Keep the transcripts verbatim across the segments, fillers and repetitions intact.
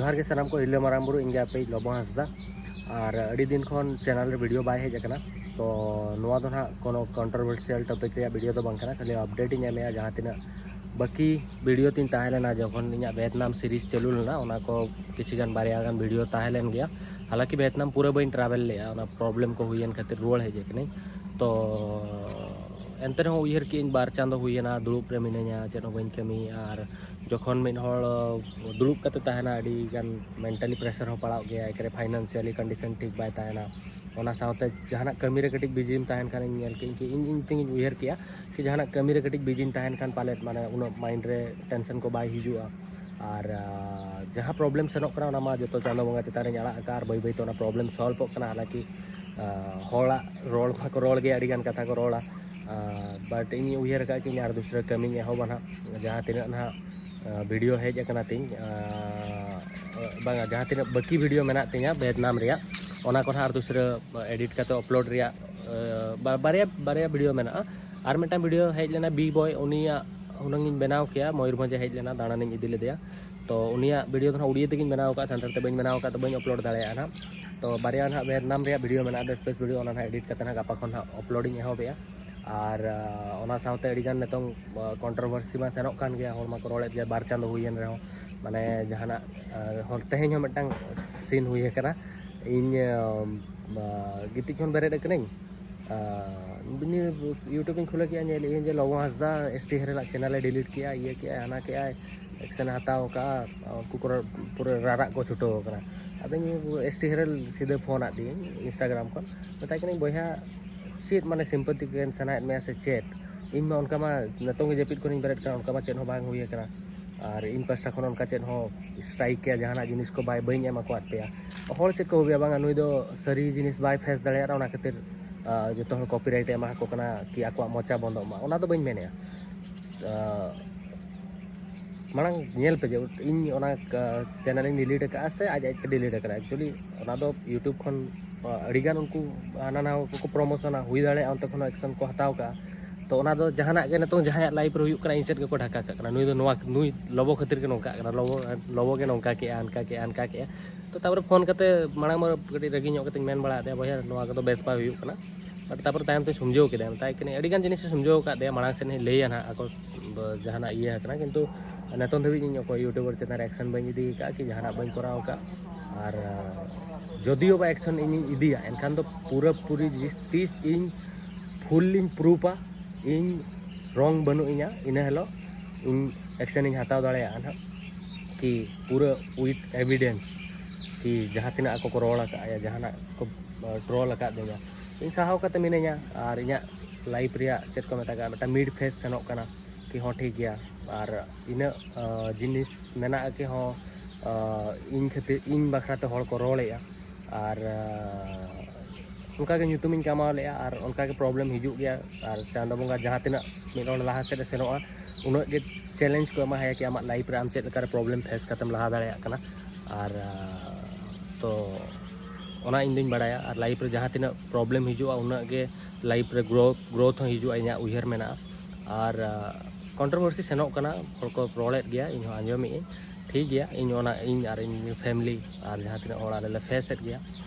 ᱡᱚᱦᱟᱨ ᱜᱮ ᱥᱟᱱᱟᱢ ᱠᱚ, ᱤᱧ ᱞᱟᱹᱭ ᱢᱟᱨᱟᱝ ᱵᱩᱨᱩ, ᱤᱧ ᱜᱮ ᱟᱯᱮᱭᱤᱡ ᱞᱚᱵᱚ ᱦᱟᱸᱥᱫᱟ᱾ ᱟᱨ ᱟᱹᱰᱤ ᱫᱤᱱ ᱠᱷᱚᱱ ᱪᱮᱱᱮᱞ ᱨᱮ ᱵᱷᱤᱰᱤᱭᱳ ᱵᱟᱭ ᱦᱮᱡ ᱟᱠᱟᱱᱟ, ᱛᱚ ᱱᱚᱣᱟ ᱫᱚ ᱱᱟᱦᱟᱜ ᱠᱳᱱᱳ ᱠᱚᱱᱴᱨᱳᱵᱷᱟᱨᱥᱤᱭᱟᱞ ᱴᱚᱯᱤᱠ ᱨᱮᱭᱟᱜ ᱵᱷᱤᱰᱤᱭᱳ ᱫᱚ ᱵᱟᱝ ᱠᱟᱱᱟ, ᱠᱷᱟᱹᱞᱤ ᱟᱯᱰᱮᱴ ᱤᱧ ᱮᱢᱮᱜᱼᱟ᱾ ᱡᱟᱦᱟᱸ ᱛᱤᱱᱟᱹᱜ ᱵᱟᱹᱠᱤ ᱵᱷᱤᱰᱤᱭᱳ ᱛᱤᱧ ᱛᱟᱦᱮᱸ ᱞᱮᱱᱟ, ᱡᱚᱠᱷᱚᱱ ᱤᱧᱟᱹᱜ ᱵᱷᱤᱭᱮᱛᱱᱟᱢ ᱥᱤᱨᱤᱡᱽ ᱪᱟᱹᱞᱩ ᱞᱮᱱᱟ, ᱚᱱᱟ ᱠᱚ ᱠᱤᱪᱷᱩ ᱜᱟᱱ ᱵᱟᱨᱭᱟ ᱜᱟᱱ ᱵᱷᱤᱰᱤᱭᱳ ᱛᱟᱦᱮᱸ ᱞᱮᱱ ᱜᱮᱭᱟ᱾ ᱦᱟᱞᱟᱠᱤ ᱵᱷᱤᱭᱮᱛᱱᱟᱢ ᱯᱩᱨᱟᱹ ᱵᱟᱹᱧ ᱴᱨᱟᱵᱷᱮᱞ ᱞᱮᱜᱼᱟ, ᱚᱱᱟ ᱯᱨᱚᱵᱞᱮᱢ ᱠᱚ ᱦᱩᱭᱮᱱ ᱠᱷᱟᱹᱛᱤᱨ ᱨᱩᱣᱟᱹᱲ ᱦᱮᱡ ᱟᱠᱟᱱᱟᱹᱧ᱾ ᱛᱚ ᱮᱱᱛᱮ ᱨᱮᱦᱚᱸ ᱩᱭᱦᱟᱹᱨ ᱠᱮᱜᱼᱟᱹᱧ ᱵᱟᱨ ᱪᱟᱸᱫᱚ ᱦᱩᱭᱮᱱᱟ ᱫᱩᱲᱩᱵ ᱨᱮ ᱢᱤᱱᱟᱹᱧᱟ, ᱪᱮᱫ ᱦᱚᱸ ᱵᱟᱹᱧ ᱠᱟᱹᱢᱤᱭᱮᱫᱼᱟ᱾ ᱟᱨ ᱡᱚᱠᱷᱚᱱ ᱢᱤᱫ ᱦᱚᱲ ᱫᱩᱲᱩᱵ ᱠᱟᱛᱮ ᱛᱟᱦᱮᱱᱟ, ᱟᱹᱰᱤ ᱜᱟᱱ ᱢᱮᱱᱴᱟᱞᱤ ᱯᱨᱮᱥᱟᱨ ᱦᱚᱸ ᱯᱟᱲᱟᱜ ᱜᱮᱭᱟ, ᱮᱠᱨᱮ ᱯᱷᱟᱭᱱᱟᱱᱥᱤᱭᱟᱞᱤ ᱠᱚᱱᱰᱤᱥᱚᱱ ᱴᱷᱤᱠ ᱵᱟᱭ ᱛᱟᱦᱮᱱᱟ᱾ ᱚᱱᱟ ᱥᱟᱶᱛᱮ ᱡᱟᱦᱟᱱᱟᱜ ᱠᱟᱹᱢᱤ ᱨᱮ ᱠᱟᱹᱴᱤᱡ ᱵᱤᱡᱤᱢ ᱛᱟᱦᱮᱱ ᱠᱷᱟᱱ, ᱤᱧ ᱧᱮᱞ ᱠᱮᱜᱼᱟᱹᱧ ᱠᱤ ᱤᱧ ᱤᱧ ᱛᱮᱜᱤᱧ ᱩᱭᱦᱟᱹᱨ ᱠᱮᱜᱼᱟ ᱠᱤ ᱡᱟᱦᱟᱱᱟᱜ ᱠᱟᱹᱢᱤ ᱨᱮ ᱠᱟᱹᱴᱤᱡ ᱵᱤᱡᱤᱢ ᱛᱟᱦᱮᱱ ᱠᱷᱟᱱ ᱯᱟᱞᱮᱫ ᱢᱟᱱᱮ ᱩᱱᱟᱹᱜ ᱢᱟᱭᱤᱱᱰ ᱨᱮ ᱴᱮᱱᱥᱚᱱ ᱠᱚ ᱵᱟᱭ ᱦᱤᱡᱩᱜᱼᱟ᱾ ᱟᱨ ᱟᱨ ᱡᱟᱦᱟᱸ ᱯᱨᱚᱵᱞᱮᱢ ᱥᱮᱱᱚᱜ ᱠᱟᱱᱟ, ᱚᱱᱟ ᱢᱟ ᱡᱚᱛᱚ ᱪᱟᱸᱫᱚ ᱵᱚᱸᱜᱟ ᱪᱮᱛᱟᱱ ᱨᱮᱧ ᱟᱲᱟᱜ ᱟᱠᱟᱫᱼᱟ, ᱟᱨ ᱵᱟᱹᱭ ᱵᱟᱹᱭᱛᱮ ᱚᱱᱟ ᱯᱨᱚᱵᱞᱮᱢ ᱥᱚᱞᱵᱷᱚᱜ ᱠᱟᱱᱟ᱾ ᱦᱟᱞᱟᱠᱤ ᱦᱚᱲᱟᱜ ᱨᱚᱲ ᱢᱟᱠᱚ ᱨᱚᱲ ᱜᱮ, ᱟᱹᱰᱤᱜᱟᱱ ᱠᱟᱛᱷᱟ ᱠᱚ ᱨᱚᱲᱟ, ᱵᱟᱴ ᱤᱧ ᱩᱭᱦᱟᱹᱨ ᱟᱠᱟᱫ ᱠᱤᱧ ᱟᱨ ᱫᱩᱥᱨᱟᱹ ᱠᱟᱹᱢᱤᱧ ᱮᱦᱚᱵᱟ ᱱᱟᱦᱟᱜ᱾ ᱡᱟᱦᱟᱸ ᱛᱤᱱᱟᱹᱜ ᱱᱟᱦᱟᱜ ᱵᱷᱤᱰᱤᱭᱳ ᱦᱮᱡ ᱟᱠᱟᱱᱟ ᱛᱤᱧ, ᱵᱟᱝᱟ, ᱡᱟᱦᱟᱸ ᱛᱤᱱᱟᱹᱜ ᱵᱟᱹᱠᱤ ᱵᱷᱤᱰᱤᱭᱳ ᱢᱮᱱᱟᱜ ᱛᱤᱧᱟᱹ ᱵᱷᱤᱭᱮᱛᱱᱟᱢ ᱨᱮᱭᱟᱜ, ᱚᱱᱟ ᱠᱚ ᱱᱟᱦᱟᱜ ᱟᱨ ᱫᱩᱥᱨᱟᱹ ᱮᱰᱤᱴ ᱠᱟᱛᱮ ᱟᱯᱞᱳᱰ ᱨᱮᱭᱟᱜ ᱵᱟᱨᱭᱟ ᱵᱟᱨᱭᱟ ᱵᱷᱤᱰᱤᱭᱳ ᱢᱮᱱᱟᱜᱼᱟ᱾ ᱟᱨ ᱢᱤᱫᱴᱟᱝ ᱵᱷᱤᱰᱤᱭᱳ ᱦᱮᱡ ᱞᱮᱱᱟ ᱵᱤ ᱵᱚᱭ, ᱩᱱᱤᱭᱟᱜ ᱦᱩᱱᱟᱹᱝ ᱤᱧ ᱵᱮᱱᱟᱣ ᱠᱮᱭᱟ, ᱢᱚᱭᱩᱨᱵᱷᱚᱸᱡᱽ ᱮ ᱦᱮᱡ ᱞᱮᱱᱟ, ᱫᱟᱬᱟᱱᱤᱧ ᱤᱫᱤ ᱞᱮᱫᱮᱭᱟ᱾ ᱛᱚ ᱩᱱᱤᱭᱟᱜ ᱵᱷᱤᱰᱤᱭᱳ ᱫᱚ ᱱᱟᱦᱟᱜ ᱩᱲᱤᱭᱟ ᱛᱮᱜᱮᱧ ᱵᱮᱱᱟᱣ ᱟᱠᱟᱫᱼᱟ, ᱥᱟᱱᱛᱟᱲ ᱛᱮ ᱵᱟᱹᱧ ᱵᱮᱱᱟᱣ ᱟᱠᱟᱫ, ᱛᱚ ᱵᱟᱹᱧ ᱟᱯᱞᱳᱰ ᱫᱟᱲᱮᱭᱟᱜᱼᱟ ᱱᱟᱦᱟᱜ᱾ ᱛᱚ ᱵᱟᱨᱭᱟ ᱱᱟᱦᱟᱜ ᱵᱷᱤᱭᱮᱛᱱᱟᱢ ᱨᱮᱭᱟᱜ ᱵᱷᱤᱰᱤᱭᱳ ᱢᱮᱱᱟᱜᱼᱟ, ᱵᱮᱥ ᱵᱮᱥ ᱵᱷᱤᱰᱤᱭᱳ, ᱚᱱᱟ ᱱᱟᱦᱟᱜ ᱮᱰᱤᱴ ᱠᱟᱛᱮ ᱱᱟᱦᱟᱜ ᱜᱟᱯᱟ ᱠᱷᱚᱱ ᱱᱟᱦᱟᱜ ᱟᱯᱞᱳᱰᱤᱧ ᱮᱦᱚᱵᱮᱜᱼᱟ᱾ ᱟᱨ ᱚᱱᱟ ᱥᱟᱶᱛᱮ ᱟᱹᱰᱤᱜᱟᱱ ᱱᱤᱛᱚᱝ ᱠᱚᱱᱴᱨᱳᱵᱷᱟᱨᱥᱤ ᱢᱟ ᱥᱮᱱᱚᱜ ᱠᱟᱱ ᱜᱮᱭᱟ, ᱦᱚᱲ ᱢᱟᱠᱚ ᱨᱚᱲᱮᱫ ᱜᱮᱭᱟ ᱵᱟᱨ ᱪᱟᱸᱫᱚ ᱦᱩᱭᱮᱱ ᱨᱮᱦᱚᱸ, ᱢᱟᱱᱮ ᱡᱟᱦᱟᱱᱟᱜ ᱦᱚᱲ ᱛᱮᱦᱮᱧ ᱦᱚᱸ ᱢᱤᱫᱴᱟᱝ ᱥᱤᱱ ᱦᱩᱭ ᱟᱠᱟᱱᱟ᱾ ᱤᱧ ᱜᱤᱛᱤᱡ ᱠᱷᱚᱱ ᱵᱮᱨᱮᱫ ᱟᱠᱟᱱᱟᱹᱧ, ᱱᱤᱭᱟᱹ ᱤᱭᱩᱴᱩᱵᱽ ᱤᱧ ᱠᱷᱩᱞᱟᱹᱣ ᱠᱮᱜᱼᱟ, ᱧᱮᱞ ᱤᱧ ᱡᱮ ᱞᱚᱵᱚ ᱦᱟᱸᱥᱫᱟ ᱮᱥ ᱴᱤ ᱦᱮᱨᱮᱞᱟᱜ ᱪᱮᱱᱮᱞ ᱮ ᱰᱤᱞᱤᱴ ᱠᱮᱜᱼᱟ, ᱤᱭᱟᱹ ᱠᱮᱜᱼᱟ, ᱦᱟᱱᱟ ᱠᱮᱜᱼᱟᱭ, ᱮᱠᱥᱮᱱ ᱮ ᱦᱟᱛᱟᱣ ᱠᱟᱜᱼᱟ, ᱩᱱᱠᱩ ᱠᱚ ᱯᱩᱨᱟᱹ ᱨᱟᱨᱟᱜ ᱠᱚ ᱪᱷᱩᱴᱟᱹᱣ ᱟᱠᱟᱱᱟ᱾ ᱟᱫᱚ ᱤᱧ ᱮᱥ ᱴᱤ ᱦᱮᱨᱮᱞ ᱥᱤᱫᱷᱟᱹ ᱯᱷᱳᱱ ᱟᱫᱤᱭᱟᱹᱧ ᱤᱱᱥᱴᱟᱜᱨᱟᱢ ᱠᱷᱚᱱ, ᱢᱮᱛᱟᱭ ᱠᱟᱹᱱᱟᱹᱧ, "ᱵᱚᱭᱦᱟ, ᱪᱮᱫ ᱢᱟᱱᱮ ᱥᱤᱢᱯᱟᱛᱤ ᱠᱮᱱ ᱥᱟᱱᱟᱭᱮᱫ ᱢᱮᱭᱟ ᱥᱮ ᱪᱮᱫ? ᱤᱧ ᱢᱟ ᱚᱱᱠᱟ ᱢᱟ ᱱᱤᱛᱚᱝ ᱜᱮ ᱡᱟᱹᱯᱤᱫ ᱠᱷᱚᱱᱤᱧ ᱵᱮᱨᱮᱫ ᱠᱟᱱᱟ, ᱚᱱᱠᱟ ᱢᱟ ᱪᱮᱫ ᱦᱚᱸ ᱵᱟᱝ ᱦᱩᱭ ᱟᱠᱟᱱᱟ, ᱟᱨ ᱤᱧ ᱯᱟᱥᱴᱟ ᱠᱷᱚᱱ ᱚᱱᱠᱟ ᱪᱮᱫ ᱦᱚᱸ ᱥᱴᱨᱟᱭᱤᱠ ᱭᱟ ᱡᱟᱦᱟᱱᱟᱜ ᱡᱤᱱᱤᱥ ᱠᱚ ᱵᱟᱭ ᱵᱟᱹᱧ ᱮᱢ ᱟᱠᱟᱫ ᱯᱮᱭᱟ?" ᱦᱚᱲ ᱪᱮᱫ ᱠᱚ ᱵᱷᱟᱹᱵᱤᱭᱟ, ᱵᱟᱝᱟ ᱱᱩᱭ ᱫᱚ ᱥᱟᱹᱨᱤ ᱡᱤᱱᱤᱥ ᱵᱟᱭ ᱯᱷᱮᱥ ᱫᱟᱲᱮᱭᱟᱜ ᱠᱟᱱᱟ, ᱚᱱᱟ ᱠᱷᱟᱹᱛᱤᱨ ᱡᱚᱛᱚ ᱦᱚᱲ ᱠᱚᱯᱤᱨᱟᱭᱤᱴ ᱮ ᱮᱢᱟ ᱠᱚ ᱠᱟᱱᱟ ᱠᱤ ᱟᱠᱚᱣᱟᱜ ᱢᱚᱪᱟ ᱵᱚᱱᱫᱚᱜ ᱢᱟ, ᱚᱱᱟ ᱫᱚ ᱵᱟᱹᱧ ᱢᱮᱱᱮᱜᱼᱟ᱾ ᱢᱟᱲᱟᱝ ᱧᱮᱞ ᱯᱮ ᱡᱮ ᱤᱧ ᱚᱱᱟ ᱪᱮᱱᱮᱞ ᱤᱧ ᱰᱤᱞᱤᱴ ᱟᱠᱟᱫᱼᱟ ᱥᱮ ᱟᱡ ᱟᱡᱛᱮ ᱰᱤᱞᱤᱴ ᱟᱠᱟᱫᱼᱟ᱾ ᱮᱠᱪᱩᱭᱮᱞᱤ ᱚᱱᱟ ᱫᱚ ᱤᱭᱩᱴᱩᱵᱽ ᱠᱷᱚᱱ ᱟᱹᱰᱤᱜᱟᱱ ᱩᱱᱠᱩ ᱦᱟᱱᱟ ᱱᱟᱣᱟ ᱠᱚᱠᱚ ᱯᱨᱚᱢᱳᱥᱚᱱᱟ, ᱦᱩᱭ ᱫᱟᱲᱮᱭᱟᱜᱼᱟ ᱚᱱᱛᱮ ᱠᱷᱚᱱ ᱮᱠᱥᱚᱱ ᱠᱚ ᱦᱟᱛᱟᱣ ᱠᱟᱜᱼᱟ᱾ ᱛᱚ ᱚᱱᱟ ᱫᱚ ᱡᱟᱦᱟᱱᱟᱜ ᱜᱮ ᱱᱤᱛᱚᱝ ᱡᱟᱦᱟᱸᱭᱟᱜ ᱞᱟᱭᱤᱯᱷ ᱨᱮ ᱦᱩᱭᱩᱜ ᱠᱟᱱᱟ, ᱤᱧ ᱥᱮᱫ ᱜᱮᱠᱚ ᱰᱷᱟᱠᱟ ᱠᱟᱜ ᱠᱟᱱᱟ, ᱱᱩᱭ ᱫᱚ ᱱᱚᱣᱟ, ᱱᱩᱭ ᱞᱚᱵᱚ ᱠᱷᱟᱹᱛᱤᱨ ᱜᱮ ᱱᱚᱝᱠᱟᱜ ᱠᱟᱱᱟ, ᱞᱚᱵᱚ, ᱞᱚᱵᱚ ᱜᱮ ᱱᱚᱝᱠᱟ ᱠᱮᱜᱼᱟ, ᱦᱟᱱᱠᱟ ᱠᱮᱜᱼᱟ, ᱦᱟᱱᱠᱟ ᱠᱮᱜᱼᱟ᱾ ᱛᱚ ᱛᱟᱯᱚᱨᱮ ᱯᱷᱳᱱ ᱠᱟᱛᱮ ᱢᱟᱲᱟᱝ ᱢᱟ ᱠᱟᱹᱴᱤᱡ ᱨᱟᱹᱜᱤ ᱧᱚᱜ ᱠᱟᱛᱮᱧ ᱢᱮᱱ ᱵᱟᱲᱟ ᱟᱫᱮᱭᱟ, "ᱵᱚᱭᱦᱟ, ᱱᱚᱣᱟ ᱠᱚᱫᱚ ᱵᱮᱥ ᱵᱟᱭ ᱦᱩᱭᱩᱜ ᱠᱟᱱᱟ", but ᱛᱟᱯᱚᱨᱮ ᱛᱟᱭᱚᱢ ᱛᱮ ᱥᱚᱢᱡᱷᱟᱹᱣ ᱠᱮᱫᱟᱭ, ᱢᱮᱛᱟᱭ ᱠᱟᱹᱱᱟᱹᱧ ᱟᱹᱰᱤ ᱜᱟᱱ ᱡᱤᱱᱤᱥᱮ ᱥᱚᱢᱡᱷᱟᱹᱣ ᱟᱠᱟᱫ ᱫᱮᱭᱟ, ᱢᱟᱲᱟᱝ ᱥᱮᱫ ᱤᱧ ᱞᱟᱹᱭᱟ ᱱᱟᱦᱟᱜ ᱟᱠᱚ ᱡᱟᱦᱟᱱᱟᱜ ᱤᱭᱟᱹ ᱟᱠᱟᱱᱟ, ᱠᱤᱱᱛᱩ ᱱᱤᱛᱚᱝ ᱫᱷᱟᱹᱵᱤᱡ ᱤᱧ ᱚᱠᱚᱭ YouTuber ᱪᱮᱛᱟᱱ ᱨᱮ ᱮᱠᱥᱮᱱ ᱵᱟᱹᱧ ᱤᱫᱤ ᱟᱠᱟᱫᱼᱟ ᱠᱤ ᱡᱟᱦᱟᱱᱟᱜ ᱵᱟᱹᱧ ᱠᱚᱨᱟᱣ ᱟᱠᱟᱫᱼᱟ᱾ ᱟᱨ ᱡᱚᱫᱤᱭᱳ ᱵᱟ ᱮᱠᱥᱮᱱ ᱤᱧᱤᱧ ᱤᱫᱤᱭᱟ, ᱮᱱᱠᱷᱟᱱ ᱫᱚ ᱯᱩᱨᱟᱹᱯᱩᱨᱤ ᱡᱤᱱᱤᱥ ᱛᱤᱥ ᱤᱧ ᱯᱷᱩᱞ ᱞᱤᱧ ᱯᱨᱩᱯᱟ, ᱤᱧ ᱨᱚᱝ ᱵᱟᱹᱱᱩᱜ ᱤᱧᱟ, ᱤᱱᱟᱹ ᱦᱤᱞᱳᱜ ᱤᱧ ᱮᱠᱥᱮᱱ ᱤᱧ ᱦᱟᱛᱟᱣ ᱫᱟᱲᱮᱭᱟᱜᱼᱟ ᱱᱟᱦᱟᱜ, ᱠᱤ ᱯᱩᱨᱟᱹ with evidence, ᱠᱤ ᱡᱟᱦᱟᱸ ᱛᱤᱱᱟᱹᱜ ᱟᱠᱚ ᱠᱚ ᱨᱚᱲ ᱟᱠᱟᱫᱼᱟ ᱭᱟ ᱡᱟᱦᱟᱱᱟᱜ ᱠᱚ ᱴᱨᱚᱞ ᱟᱠᱟᱫ ᱫᱤᱧᱟ, ᱤᱧ ᱥᱟᱦᱟᱣ ᱠᱟᱛᱮ ᱢᱤᱱᱟᱹᱧᱟ᱾ ᱟᱨ ᱤᱧᱟᱹᱜ ᱞᱟᱭᱤᱯᱷ ᱨᱮᱭᱟᱜ ᱪᱮᱫ ᱠᱚ ᱢᱮᱛᱟᱜᱼᱟ, ᱢᱤᱫᱴᱟᱝ ᱢᱤᱰ ᱯᱷᱮᱡᱽ ᱥᱮᱱᱚᱜ ᱠᱟᱱᱟ, ᱠᱤ ᱦᱚᱸ ᱴᱷᱤᱠ ᱜᱮᱭᱟ᱾ ᱟᱨ ᱤᱱᱟᱹᱜ ᱡᱤᱱᱤᱥ ᱢᱮᱱᱟᱜᱼᱟ ᱠᱤ ᱦᱚᱸ ᱤᱧ ᱠᱷᱟᱹᱛᱤᱨ, ᱤᱧ ᱵᱟᱠᱷᱨᱟ ᱛᱮ ᱦᱚᱲ ᱠᱚ ᱨᱚᱲᱮᱫᱼᱟ᱾ ᱟᱨ ᱚᱱᱠᱟᱜᱮ ᱧᱩᱛᱩᱢᱤᱧ ᱠᱟᱢᱟᱣ ᱞᱮᱫᱼᱟ, ᱟᱨ ᱚᱱᱠᱟᱜᱮ ᱯᱨᱚᱵᱞᱮᱢ ᱦᱤᱡᱩᱜ ᱜᱮᱭᱟ᱾ ᱟᱨ ᱪᱟᱸᱫᱚ ᱵᱚᱸᱜᱟ ᱡᱟᱦᱟᱸ ᱛᱤᱱᱟᱹᱜ ᱢᱤᱫ ᱦᱚᱲ ᱞᱟᱦᱟ ᱥᱮᱫ ᱮ ᱥᱮᱱᱚᱜᱼᱟ, ᱩᱱᱟᱹᱜ ᱜᱮ ᱪᱮᱞᱮᱧᱡᱽ ᱠᱚ ᱮᱢᱟ ᱦᱮᱸᱭᱟ ᱠᱤ ᱟᱢᱟᱜ ᱞᱟᱭᱤᱯᱷ ᱨᱮ ᱟᱢ ᱪᱮᱫ ᱞᱮᱠᱟᱨᱮ ᱯᱨᱚᱵᱞᱮᱢ ᱯᱷᱮᱥ ᱠᱟᱛᱮᱢ ᱞᱟᱦᱟ ᱫᱟᱲᱮᱭᱟᱜ ᱠᱟᱱᱟ᱾ ᱟᱨ ᱛᱚ ᱚᱱᱟ ᱤᱧ ᱫᱩᱧ ᱵᱟᱲᱟᱭᱟ᱾ ᱟᱨ ᱞᱟᱭᱤᱯᱷ ᱨᱮ ᱡᱟᱦᱟᱸ ᱛᱤᱱᱟᱹᱜ ᱯᱨᱚᱵᱞᱮᱢ ᱦᱤᱡᱩᱜᱼᱟ, ᱩᱱᱟᱹᱜ ᱜᱮ ᱞᱟᱭᱤᱯᱷ ᱨᱮ ᱜᱨᱳᱛᱷ, ᱜᱨᱳᱛᱷ ᱦᱚᱸ ᱦᱤᱡᱩᱜᱼᱟ, ᱤᱧᱟᱹᱜ ᱩᱭᱦᱟᱹᱨ ᱢᱮᱱᱟᱜᱼᱟ᱾ ᱟᱨ ᱠᱚᱱᱴᱨᱳᱵᱷᱟᱨᱥᱤ ᱥᱮᱱᱚᱜ ᱠᱟᱱᱟ, ᱦᱚᱲ ᱠᱚ ᱨᱚᱲᱮᱫ ᱜᱮᱭᱟ, ᱤᱧ ᱦᱚᱸ ᱟᱸᱡᱚᱢᱮᱫ ᱟᱹᱧ, ᱴᱷᱤᱠ ᱜᱮᱭᱟ᱾ ᱤᱧ ᱚᱱᱟ, ᱤᱧ ᱟᱨ ᱤᱧ ᱯᱷᱮᱢᱤᱞᱤ ᱟᱨ ᱡᱟᱦᱟᱸ ᱛᱤᱱᱟᱹᱜ ᱦᱚᱲ ᱟᱞᱮ ᱞᱮ ᱯᱷᱮᱥ ᱮᱫ ᱜᱮᱭᱟ,